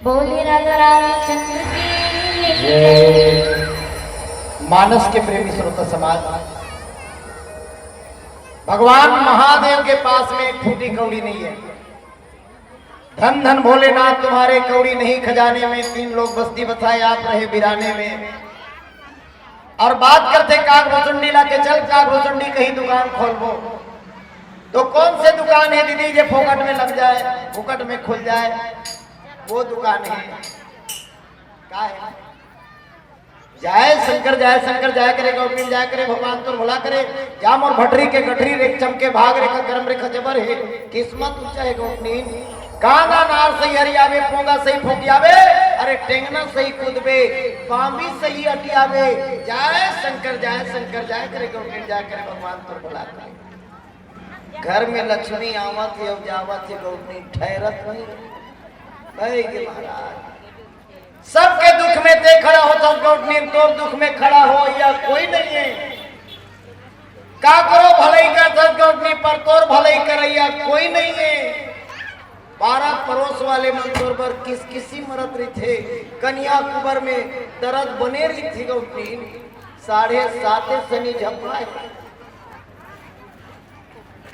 बोलिए राजा रामचंद्र की। ये मानस के प्रेमी श्रोता समाज, भगवान महादेव के पास में एक फूटी कौड़ी नहीं है। धन धन भोलेनाथ तुम्हारे कौड़ी नहीं खजाने में, तीन लोग बस्ती बसाए आप रहे बिराने में। और बात करथे काग भुसुंडी ला के चल काग भुसुंडी कहीं दुकान खोलबो, तो कौन से दुकान है दीदी जे फोकट में लग जाए, फोकट में खुल जाए, वो दुकान है। का है? जय शंकर, जय शंकर, जय करे गौतमी, जय करे भगवान तोर भला करे। जा मोर भटरी के गठरी रे चमके भाग रे का करम रे खजबर है, किस्मत ऊंचा है गौतमी। कांदा नार सही हरियावे, पोंगा सही फोकियावे, अरे टेंगना सही कूदबे, बांबी सही अटियावे। जय शंकर, जय शंकर, जय करे गौतमी, जय करे भगवान तोर भला करे। घर में लक्ष्मी आवत है और जावत है गौतमी, ठहरत नहीं। कहे के महाराज, सबके दुख में ते खड़ा होथस गौटनीन, तोर दुख में खड़ा हो या कोई नहीं है। काकरो भलई करथस गौटनी, पर तोर भलई करैया कोई नहीं है। पारा परोस वाले मन तोर बर किसकिसी मरत रहिथे, कनिहा कुबर में दरद बने रहिथे गौटनीन। साढ़े साते सनी झपा है।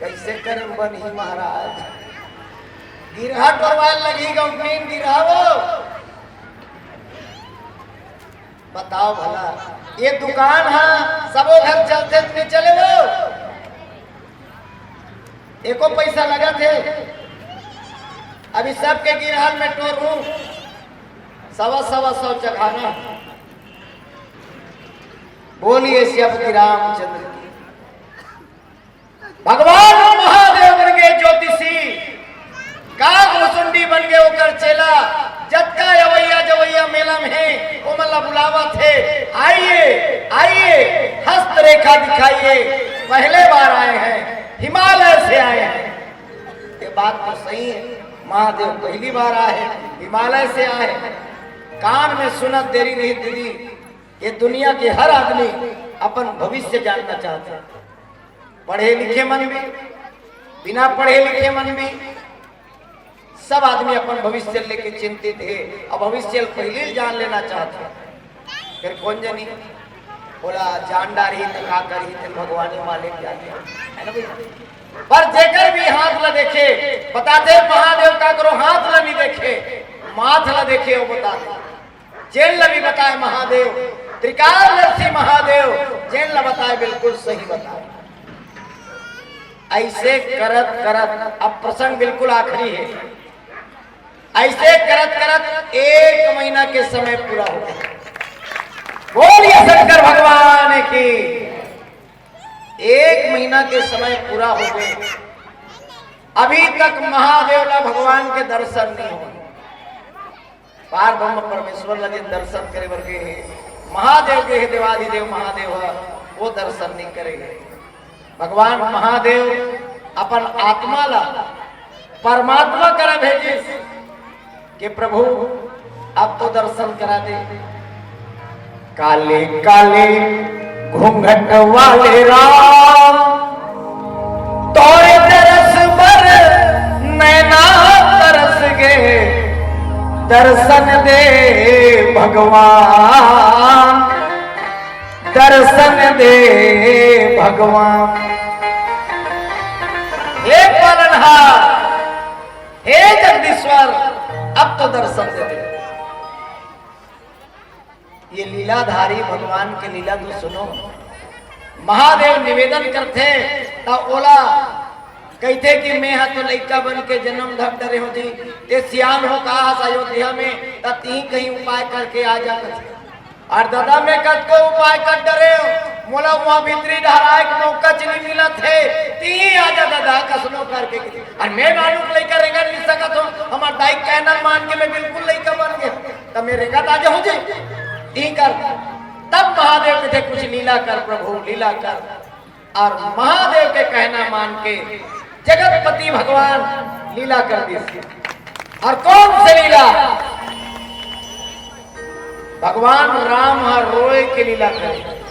कैसे करम बनही महाराज? गिरहा टोरवाल लगही गौटनीन गिरहा वो। बताओ भला, ये दुकान हा सबो घर चलथे त नइ चले वो? एको पैसा लगथे? अभी सबके गिरहा में टोरहूं, सवा सवा सौ चघाना। बोलिए श्री रामचंद्र की। भगवान महादेव बन गे ज्योतिषी, काग भुसुंडी बन गे ओकर चेला। जतका अवैया जवैया मेला में हे, ओमन ला बुलावत हे, "आइए, आइए, हस्त रेखा दिखाइए, पहले बार आए हैं, हिमालय से आए हैं।" ये बात तो सही है, महादेव पहली बार आए हैं, हिमालय से आए हैं। कान में सुनत देरी नहीं दीदी, ये दुनिया के हर आदमी अपन भविष्य जानना चाहते हैं। पढ़े लिखे मन भी, बिना पढ़े लिखे मन भी, सब आदमी अपन भविष्य लेके चिंतित हे। अब भविष्य पहले जान लेना चाहते हैं। फिर कौन जनी बोला जान डारही त का करही, त भगवान ही मालिक जाने, है ना भैया? पर जेकर भी हाथ ला देखे, बताथे महादेव काकरो हाथ ला नहीं देखे, माथ ला देखे, वो बताथे। जेन ला भी बताए महादेव, त्रिकालदर्शी महादेव, जेन ला बताए बिल्कुल सही बताए। ऐसे करत करत, अब प्रसंग बिल्कुल आखिरी है, ऐसे करत करत एक महीना के समय पूरा हो गया। बोलिए शंकर भगवान की। एक महीना के समय पूरा हो गए, अभी तक महादेव ला भगवान के दर्शन नहीं हो। पार ब्रह्म परमेश्वर ला जेन दर्शन करे बर गे हे, महादेव गे हे, देवाधिदेव महादेव ह, वो दर्शन नहीं करे हे। भगवान महादेव अपन आत्मा ला परमात्मा करा भेजिस के प्रभु अब तो दर्शन करा दे। काले काले घूंघट वाले राम, तोरे दरस बर नैना तरस गे। दर्शन दे भगवान, दर्शन दे भगवान। हे पालनहार, हे जगदीश्वर, अब तो दर्शन दे दे। ये लीलाधारी भगवान के लीला तो सुनो। महादेव निवेदन करथे त ओला कहिथे कि मैं ह तो लइका बन के जन्म धर डरे हो जी, ते सियान हो कहा हस अयोध्या में, त तिही कहीं उपाय करके आ जा। और दादा मैं कतको उपाय कर डरे हो, मोला वहाँ भीतरी डहराए के मौका च नहीं मिलत हे, तिही आ जा दादा कसनो करके। और मैं नानू के लइका रेंगत नहीं सकत हो, हमार दाई कहना मान के मैं बिल्कुल लइका बन गया, त मैं रेंगत आ जाऊँ जी, तिही कर। तब महादेव कथे, "कुछ लीला कर प्रभु, लीला कर।" और महादेव के कहना मान के जगतपति भगवान लीला कर दिस। और कौन से लीला? भगवान राम ह रोए के लीला करे।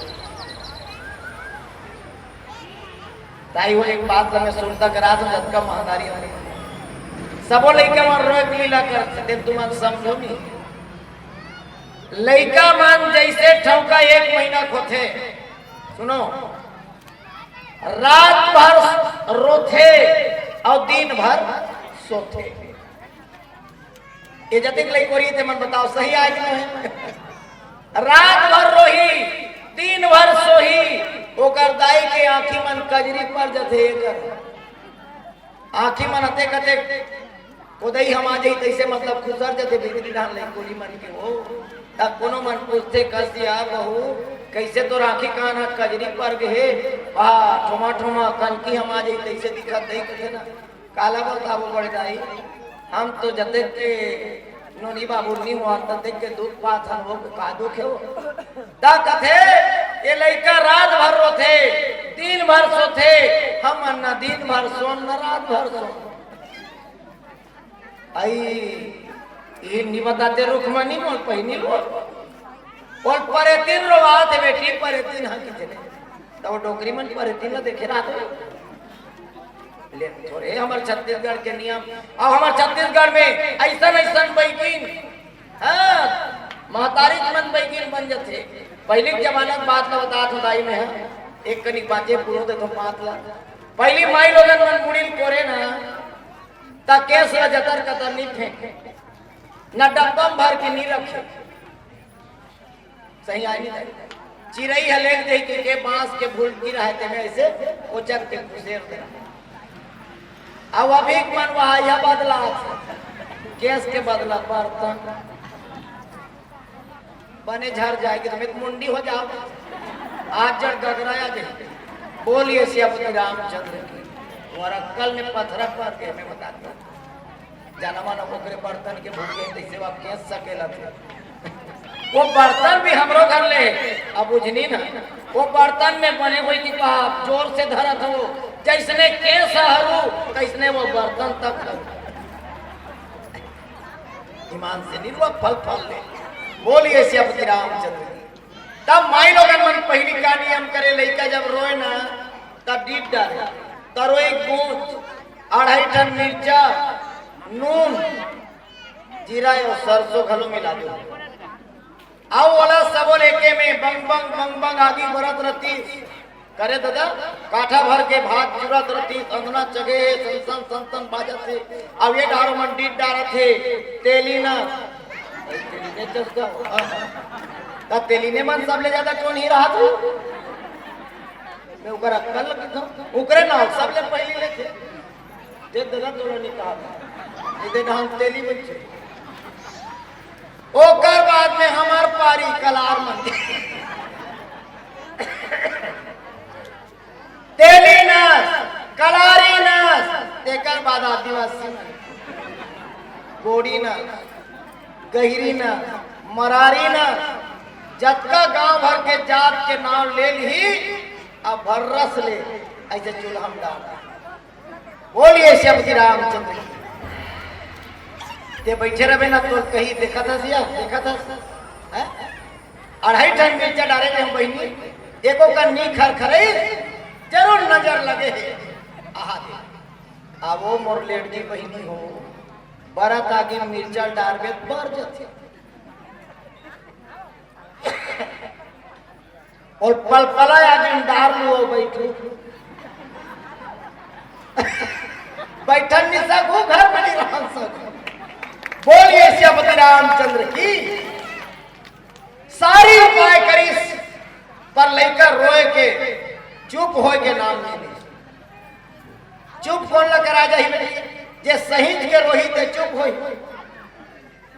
ताई हो, एक बात ल मैं सुरता करा दूं, जतका महतारी हो, सबो लइका मन रोए के लीला करथे, तुमन समझो नहीं। लइका मन जइसे ठौका एक महीना के होथे, सुनो, रात भर रोथे और दिन भर सोथे। ये जतिक लइकोरी ते मन बताओ, सही आय कि नहीं? रात भर रोही, दिन भर सोही, ओकर दाई के आंखी मन कजरी पर जथे। एकर आंखी मन अतेक अतेक कोदई हमा जही तइसे, मतलब, खुसर जथे भीतरी डाहन लइकोरी मन के हो। तब कोनो मन पूछथे, "कसिया बहू, कइसे तोर आंखी कान ह कजरी पर गे हे? वाह, ठोमा ठोमा कनकी हमा जही तइसे दिखत दई," कथे ना। काला बताबो बड़े दाई, हम तो जतेक के नोनी बाबू नी हुआ, ततेक के दुख पात हन, वो का दुख हे वो? ता कथे, ये लइका रात भर रोथे, दिन भर सोथे, हम न दिन भर सोन, न रात भर सोन। आई, ये नी बताते रुख मनी मोल पहिनी लो। बोल, परेतिन रोवाथे बेटी, परेतिन हा किथे। त वो डोकरी मन परेतिन ला देखे रहत हो। ले, थोरे हमर छत्तीसगढ़ के नियम, अब हमर छत्तीसगढ़ में अइसन अइसन बैकिन, हाँ, महतारी मन बैकिन बन जथे। पहिली के जमाना के बात ला बतात हो दाई मैं, हाँ, एक कनिक बाचे पूरो दे तो बात ला। पहिली माई लोगन मन मुड़ी ल कोरे ना, त केस ला जतर कतर नी फेंके, न डब्बा म भर के नी रखे। सही आय नी? चिरई ह लेग देही के, के बांस के भुलकी रहे, तेमे अइसे कोचक के खुसेर दे। अब अभी के मन वह यह बदला, केस के बदला बर्तन। बने झर जाय कि तुम्हें मुंडी हो जाव। आज जड़ गगराया दे। बोलिए सियापति रामचंद्र की। तुम्हारा कल में पथरा पर के मैं बता दूं। जाना मानो ओकरे बर्तन के भूखे तइसे वा केस सकेला थे। वो बर्तन भी हमरो घर ले, अब बुझनी ना, वो बर्तन में बने होई कि बाप जोर से धरत हो, जइसने केस हरू, तइसने वो बर्तन तक हरू। ईमान से निरुआ फल फल ले। बोलिए सियापति रामचंद्र की। तब माई लोगन मन पहिली का नियम करे, लइका जब रोए ना, तब डीट डारे। तरोई गूंज, अढ़ाई ठन मिर्चा, नून, जीरा अउ सरसों घलो मिला दो। अउ ओला सबो लेके में बंग बंग बंग बंग आगी बरत रतिस। करे ददा, काठा भर के भात चुरत रतिस, अंगना चघे हे, सन सन सन सन बाजत हे। अब ये डारो मन डीट डारत हे, तेली ना, तेली ने चस्का, हाँ। त तेली ने मन सबले ज्यादा कोन ही रहत हो? मैं ओकर अक्कल लगी था, ओकरे नाव सबले पहिली लेथे। दे ददा तोला नी कहा था। ये दे डांग तेली बच्चे। ओकर बाद में हमर पारी कलार मन। तेली नस, कलारी नस, तेकर बाद आदिवासी नस, गोड़ी नस, गहिरी नस, मरारी नस, जतका गांव भर के जात के नाव ले ली, अब भर्रस ले, अइसे चूल्हा में डाल दे। बोलिए सियापति रामचंद्र की। ते बइठे रहे ना, तो कहीं देखत हस या, देखत हस, हैं? अढ़ाई ठन मिर्चा डारे रहे हम बहिनी, एको का नी खरखरई, जरूर नजर लगे हे। आहा दे। आ वो मोर लेडगी बहिनी हो, बरत आगी मिर्चा डारबे बर जथे। अउ पलपला आगी डार लू बइठू। बइठन नी सकू, घर में नी रह सकू। बोलिए सियापति रामचंद्र की। सारी उपाय करिस, पर लइका रोए के, चुप होए के नाम नहीं ले। चुप कोन ला करा जाही बेटी? जे सहिंच के रोही ते चुप होही।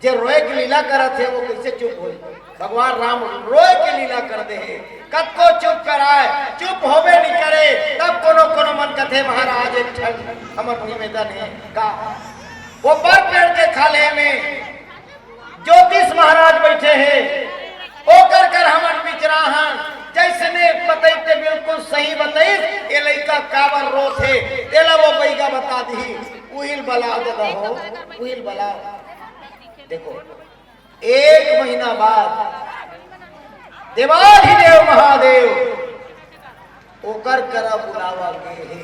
जे रोए के लीला करत हे, वो कइसे चुप होही? भगवान राम रोए के लीला कर दे हे। कतको चुप कराए, चुप होबे नहीं करे। तब कोनो कोनो मन कथे, महाराज एक ठन हमर निवेदन हे का? वो बर पेड़ के खाल्हे में ज्योतिष महाराज बइठे हे, ओकर कर हमन बिचरा हन, जइसने बतइस ते बिल्कुल सही बतइस, ए लइका काबर रोथे, तेला वो बइगा बता दिही। उहिल बला ददा हो, उहिल बला। देखो, एक महीना बाद देवाधिदेव महादेव ओकर करा बुलावा गे हे।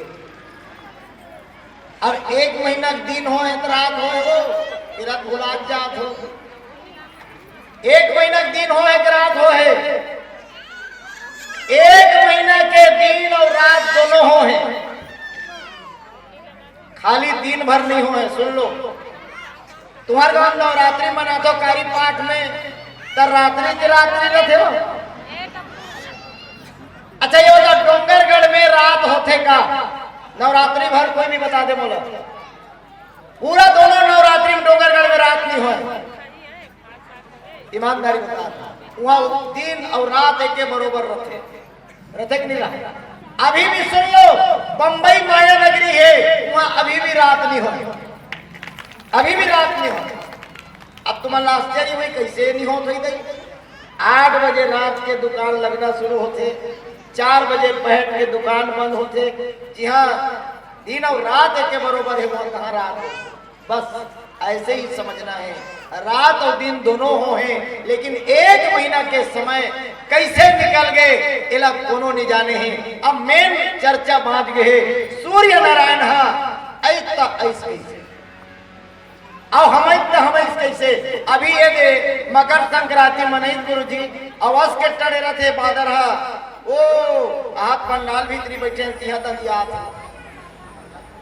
अब एक महीना के दिन होय त रात होय हो, फिर रात भुला जात हो। एक महीना के दिन होय त रात होय, एक महीना के दिन अउ रात दोनों होय। खाली दिन भर नइ होय, सुन लो। तुम्हर गांव नवरात्रि मनाथो कारी पाठ में, त रात्रि के रात्रि रथे हो। अच्छा, ये बता, डोंगरगढ़ में रात होथे का? नवरात्रि भर कोई भी बता दे मोला। पूरा दोनों नवरात्रि में डोंगरगढ़ में रात नइ होय। ईमानदारी बता, वहाँ दिन अउ रात एके बरोबर रथे, रथे कि नइ रहे? अभी भी सुन लो, बम्बई माया नगरी हे, वहाँ अभी भी रात नइ होय, अभी भी रात नइ होय। अब तुमन ला आश्चर्य होही, कइसे नइ होत होही दई? आठ बजे रात के दुकान लगना शुरू होथे, चार बजे पहर के दुकान बंद होथे। जी हाँ, दिन अउ रात एके बरोबर हे, वो कहाँ रात हे? बस अइसे ही समझना हे, रात अउ दिन दोनों होय, लेकिन एक महीना के समय कइसे निकल गे, एला कोनो नइ जाने हे। अब main चर्चा बाँच गे हे, सूर्य नारायण ह अइस त अइस कइसे, अउ हम अइस त हम अइस कइसे। अभी ये दे मकर संक्रांति मनइस गुरुजी, अउ अस के टड़े रथे बादर ह, ओ, आप पंडाल भीतरी बइठे हन, तिहाँ तक याद हे।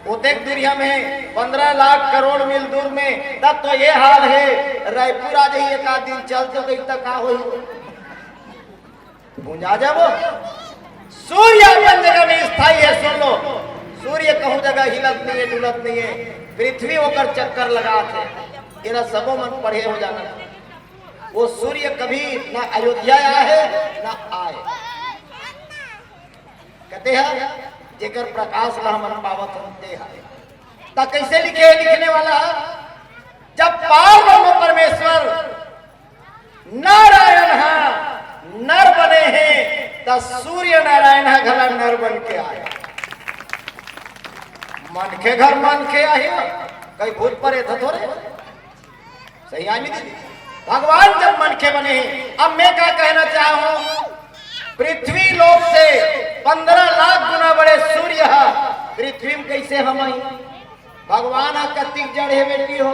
ओतेक दूरिहा में पंद्रह लाख करोड़ मील दूर में, तब तो ये हाल हे। रायपुर आ जाही एक आध दिन चल तो कही, त का होही? भुंजा जाबो। सूर्य अपन जगह में स्थायी हे, सुन लो। सूर्य कहूं जगह हिलत नइ हे, डुलत नइ हे, पृथ्वी ओकर चक्कर लगात हे। एला सबो मन पढ़े हो जाना। वो सूर्य कभी ना अयोध्या आए हे, ना आए। कथे ह, जेकर प्रकाश ला हमन पावत हन, ते ह। त कइसे लिखे हे लिखने वाला ह? जब पार ब्रह्म परमेश्वर नारायण ह नर बने हे, त सूर्य नारायण ह घला नर बन के आए। मनखे घर मनखे आही, कहीं भूत प्रेत ह थोरे। सही आय नी दीदी? भगवान जब मनखे बने हे, अब मैं का कहना चाहूं, पृथ्वी लोक से पंद्रह लाख गुना बड़े सूर्य ह पृथ्वी में कइसे हमाही? भगवान ह कतिक जड़ हे बेटी हो,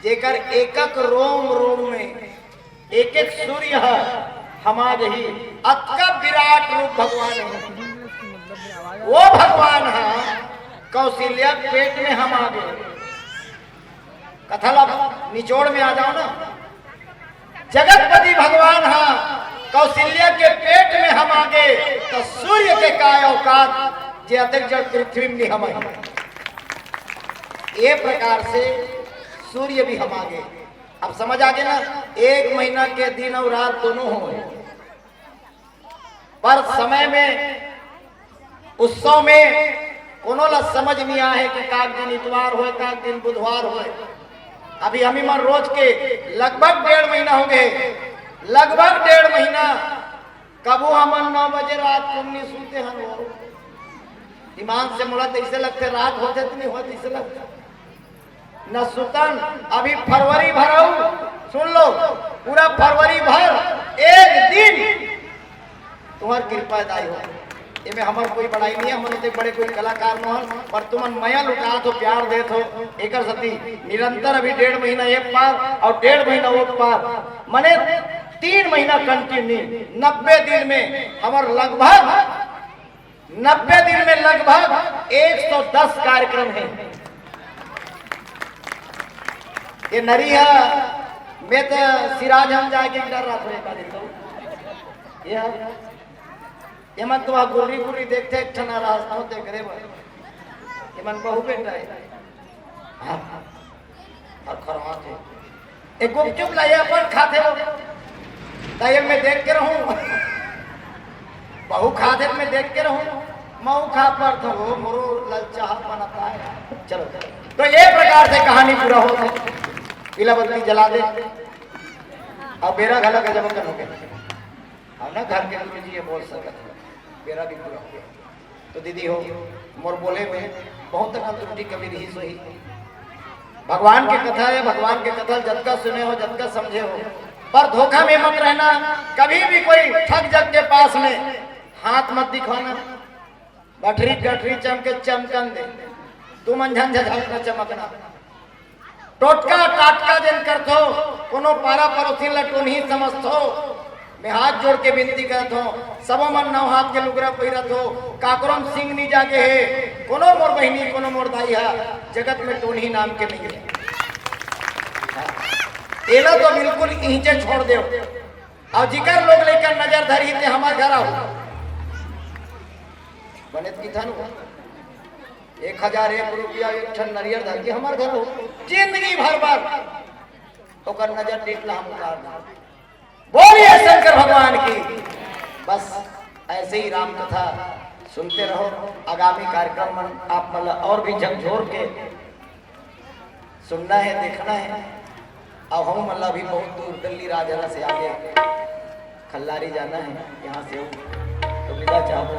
जेकर एकक रोम रोम में एक एक सूर्य ह हमा जही, अतका विराट रूप भगवान हे। वो भगवान ह कौशल्या पेट में हमा गे। कथा ला निचोड़ में आ जाओ ना। जगतपति भगवान ह कौशल्या के पेट में हमा गे, त सूर्य के काय औकात, जे अतेक जड़ पृथ्वी में नइ हमाही। ये प्रकार से सूर्य भी हमा गे। अब समझ आ गे ना, एक महीना के दिन अउ रात दोनों होय। पर समय में, उत्सव में कोनो ला समझ नइ आए कि काक दिन इतवार होय, काक दिन बुधवार होय। अभी हमी मन रोज के लगभग डेढ़ महीना हो गे, लगभग डेढ़ महीना। कभू हमन नौ बजे रात को नइ सूते हन वो। ईमान से मोला तइसे लगथे, रात होथे त नइ होय तइसे लगथे। न सुतन, अभी फरवरी भर अउ, सुन लो, पूरा फरवरी भर एक दिन तुम्हर कृपा दाई हो। एमे हमर कोई बड़ाई नइ हे, हमन ओतेक बड़े कोई कलाकार नोहन, पर तुमन मया लुटात हो, प्यार देत हो, एकर सेती निरंतर अभी डेढ़ महीना एक पार अउ डेढ़ महीना वो पार, मने तीन महीना continue, नब्बे दिन में हमर लगभग नब्बे दिन में लगभग एक सौ दस कार्यक्रम हे। ये नरी ह, मैं तो सिराज हम जाके डर रहा था, एक बार तो ये ह, ये मन तो वहाँ गुर्री गुर्री देखथे, एक ठन रहा, देख रे बा, ये मन बहु बेटा हे। हाँ। अउ खरवाथे। ए गुपचुप ला ये अपन खाथे हो। त ये मैं देख के रहूं। बहु खाथे त मैं देख के रहूं। मऊ खा पर तो वो मोरो ललचाहा बनता है। चलो। तो ये प्रकार से कहानी पूरा होथे। पीला बत्ती जला दे। अब बेरा घला गजब कन हो गया। हम ना घर के गुरु जी ये बोल सकत हो, बेरा भी पूरा हो गया। तो दीदी हो, मोर बोले में बहुत अकन त्रुटि कमी रहिस होही। भगवान के कथा हे, भगवान के कथा जतका सुने हो, जतका समझे हो, पर धोखा में मत रहना। कभी भी कोई ठग जग के पास में हाथ मत दिखाना। बठरी गठरी चमके चमकन दे, तुमन झन झझक न चमकना। टोटका टाटका जेन करथो, कोनो पारा पड़ोसी ला टोनही समझथो। मैं हाथ जोड़ के विनती करत हो, सबो मन नौ हाथ के लुगरा पहिरत हो, काकरो म सींग नी जागे हे। कोनो मोर बहिनी, कोनो मोर दाई हा जगत में टोनही नाम के नहीं है। एला तो बिल्कुल इहिंचे छोड़ देव। अउ जिकर लोग लइका नजर धरही ते हमर घर आव। बने त किथन हो। एक हजार एक रुपया एक ठन नरियर धर के हमर घर हो, जिंदगी भर बर ओकर नजर टेक ला हम उतार दें। बोलिए शंकर भगवान की। बस ऐसे ही राम कथा सुनते रहो। आगामी कार्यक्रम मन आप मन ला और भी झकझोर के सुनना है, देखना है। अब हम मन ला भी बहुत दूर दिल्ली राजहरा से आगे खल्लारी जाना है, यहाँ से हो तो विदा चाहबो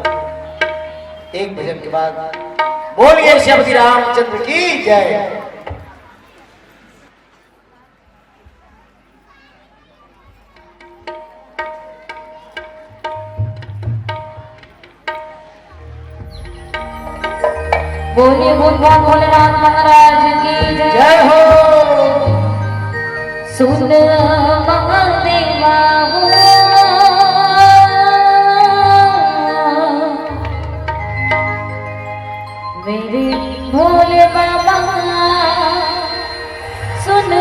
एक भजन के बाद। बोलिए श्री रामचंद्र की जय। बोलिए भगवान भोलेनाथ महाराज की जय। जय हो। सुन महादेवा हो, मेरे भोले बाबा, सुन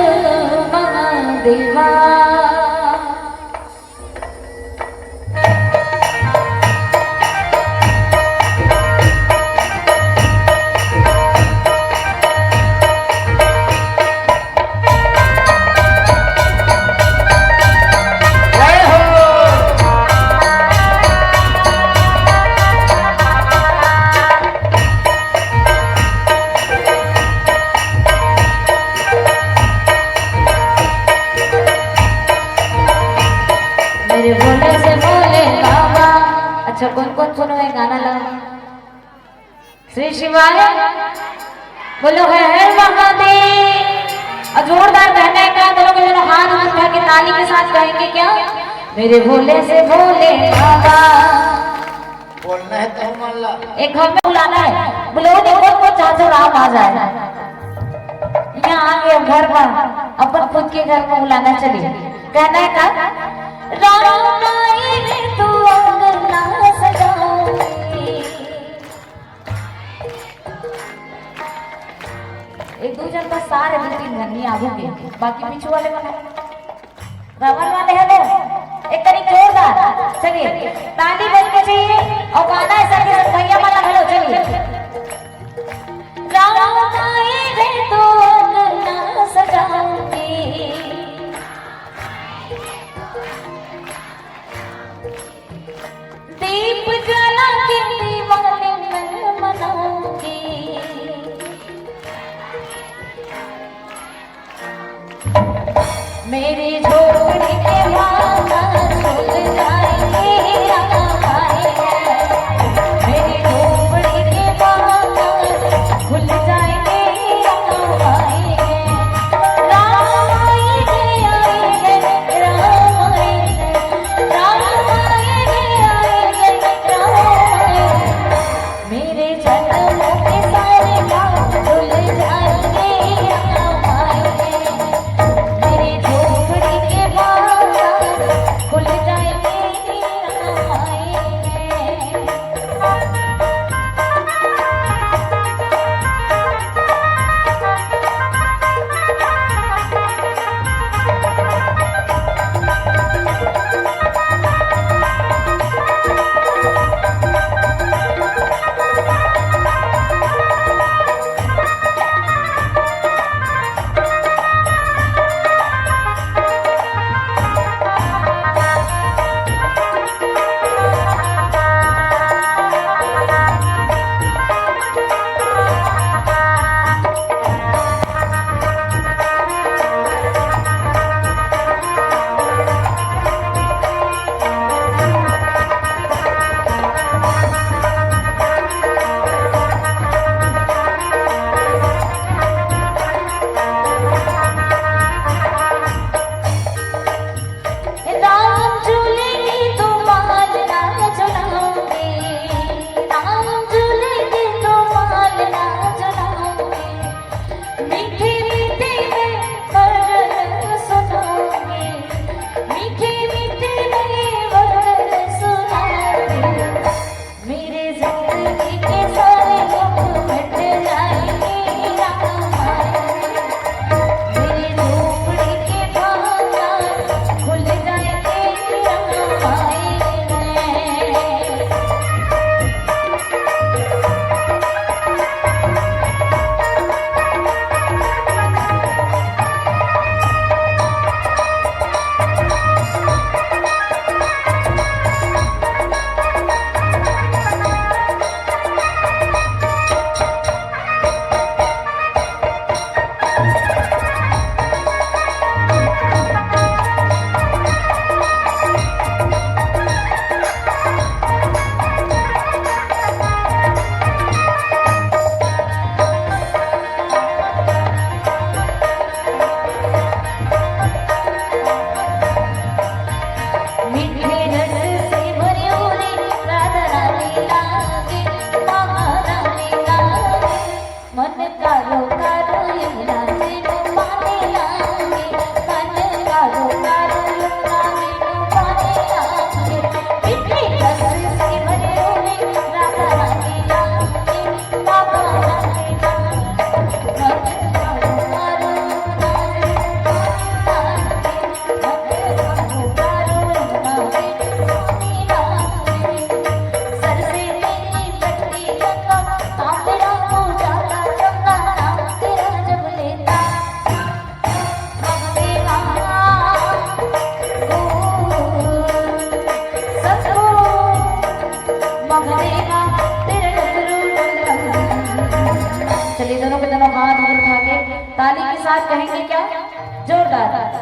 महादेवा। मेरे भोले से भोले बाबा। अच्छा, कौन कौन सुनो ये गाना ला? श्री शिवाय। बोलो हर हर महादेव। और जोरदार कहना है, क्या दोनों के दोनों हाथ उठा के ताली के साथ कहेंगे क्या? मेरे भोले से भोले बाबा। बोलना है तो मान ला। एक घर में बुलाना है, बोलो देखो वो चाचा राम आ जाए। यहाँ आ गए घर पर, अपन खुद के घर में बुलाना। चलिए, कहना है क्या? राम आए रे तू अंगना सजाए। एक दू जन का सारे दो तीन जन नहीं आगू के, बाकी पीछू वाले मन है। रावण वाले हैं वो, एक तरीके जोरदार। चलिए, ताली बजनी चाहिए और गाना ऐसा कि भैया मन लगा लो। चलिए। राम आए रे तो अंगना सजाऊंगी। दीप जला के दिवाली मैं मनाऊंगी। मेरी झोपड़ी के बाहर खुल जाएंगे राम आए। मेरी झोपड़ी के बाहर खुल जाएंगे राम आए। राम आए, आए, राम आए। राम आए, आए, राम आए। मेरे जन्मों के सारे पाप धुल जाएंगे राम आए। मेरी झोपड़ी के बाहर खुल जाएंगे राम आए। ताली के साथ कहेंगे क्या? जोरदार।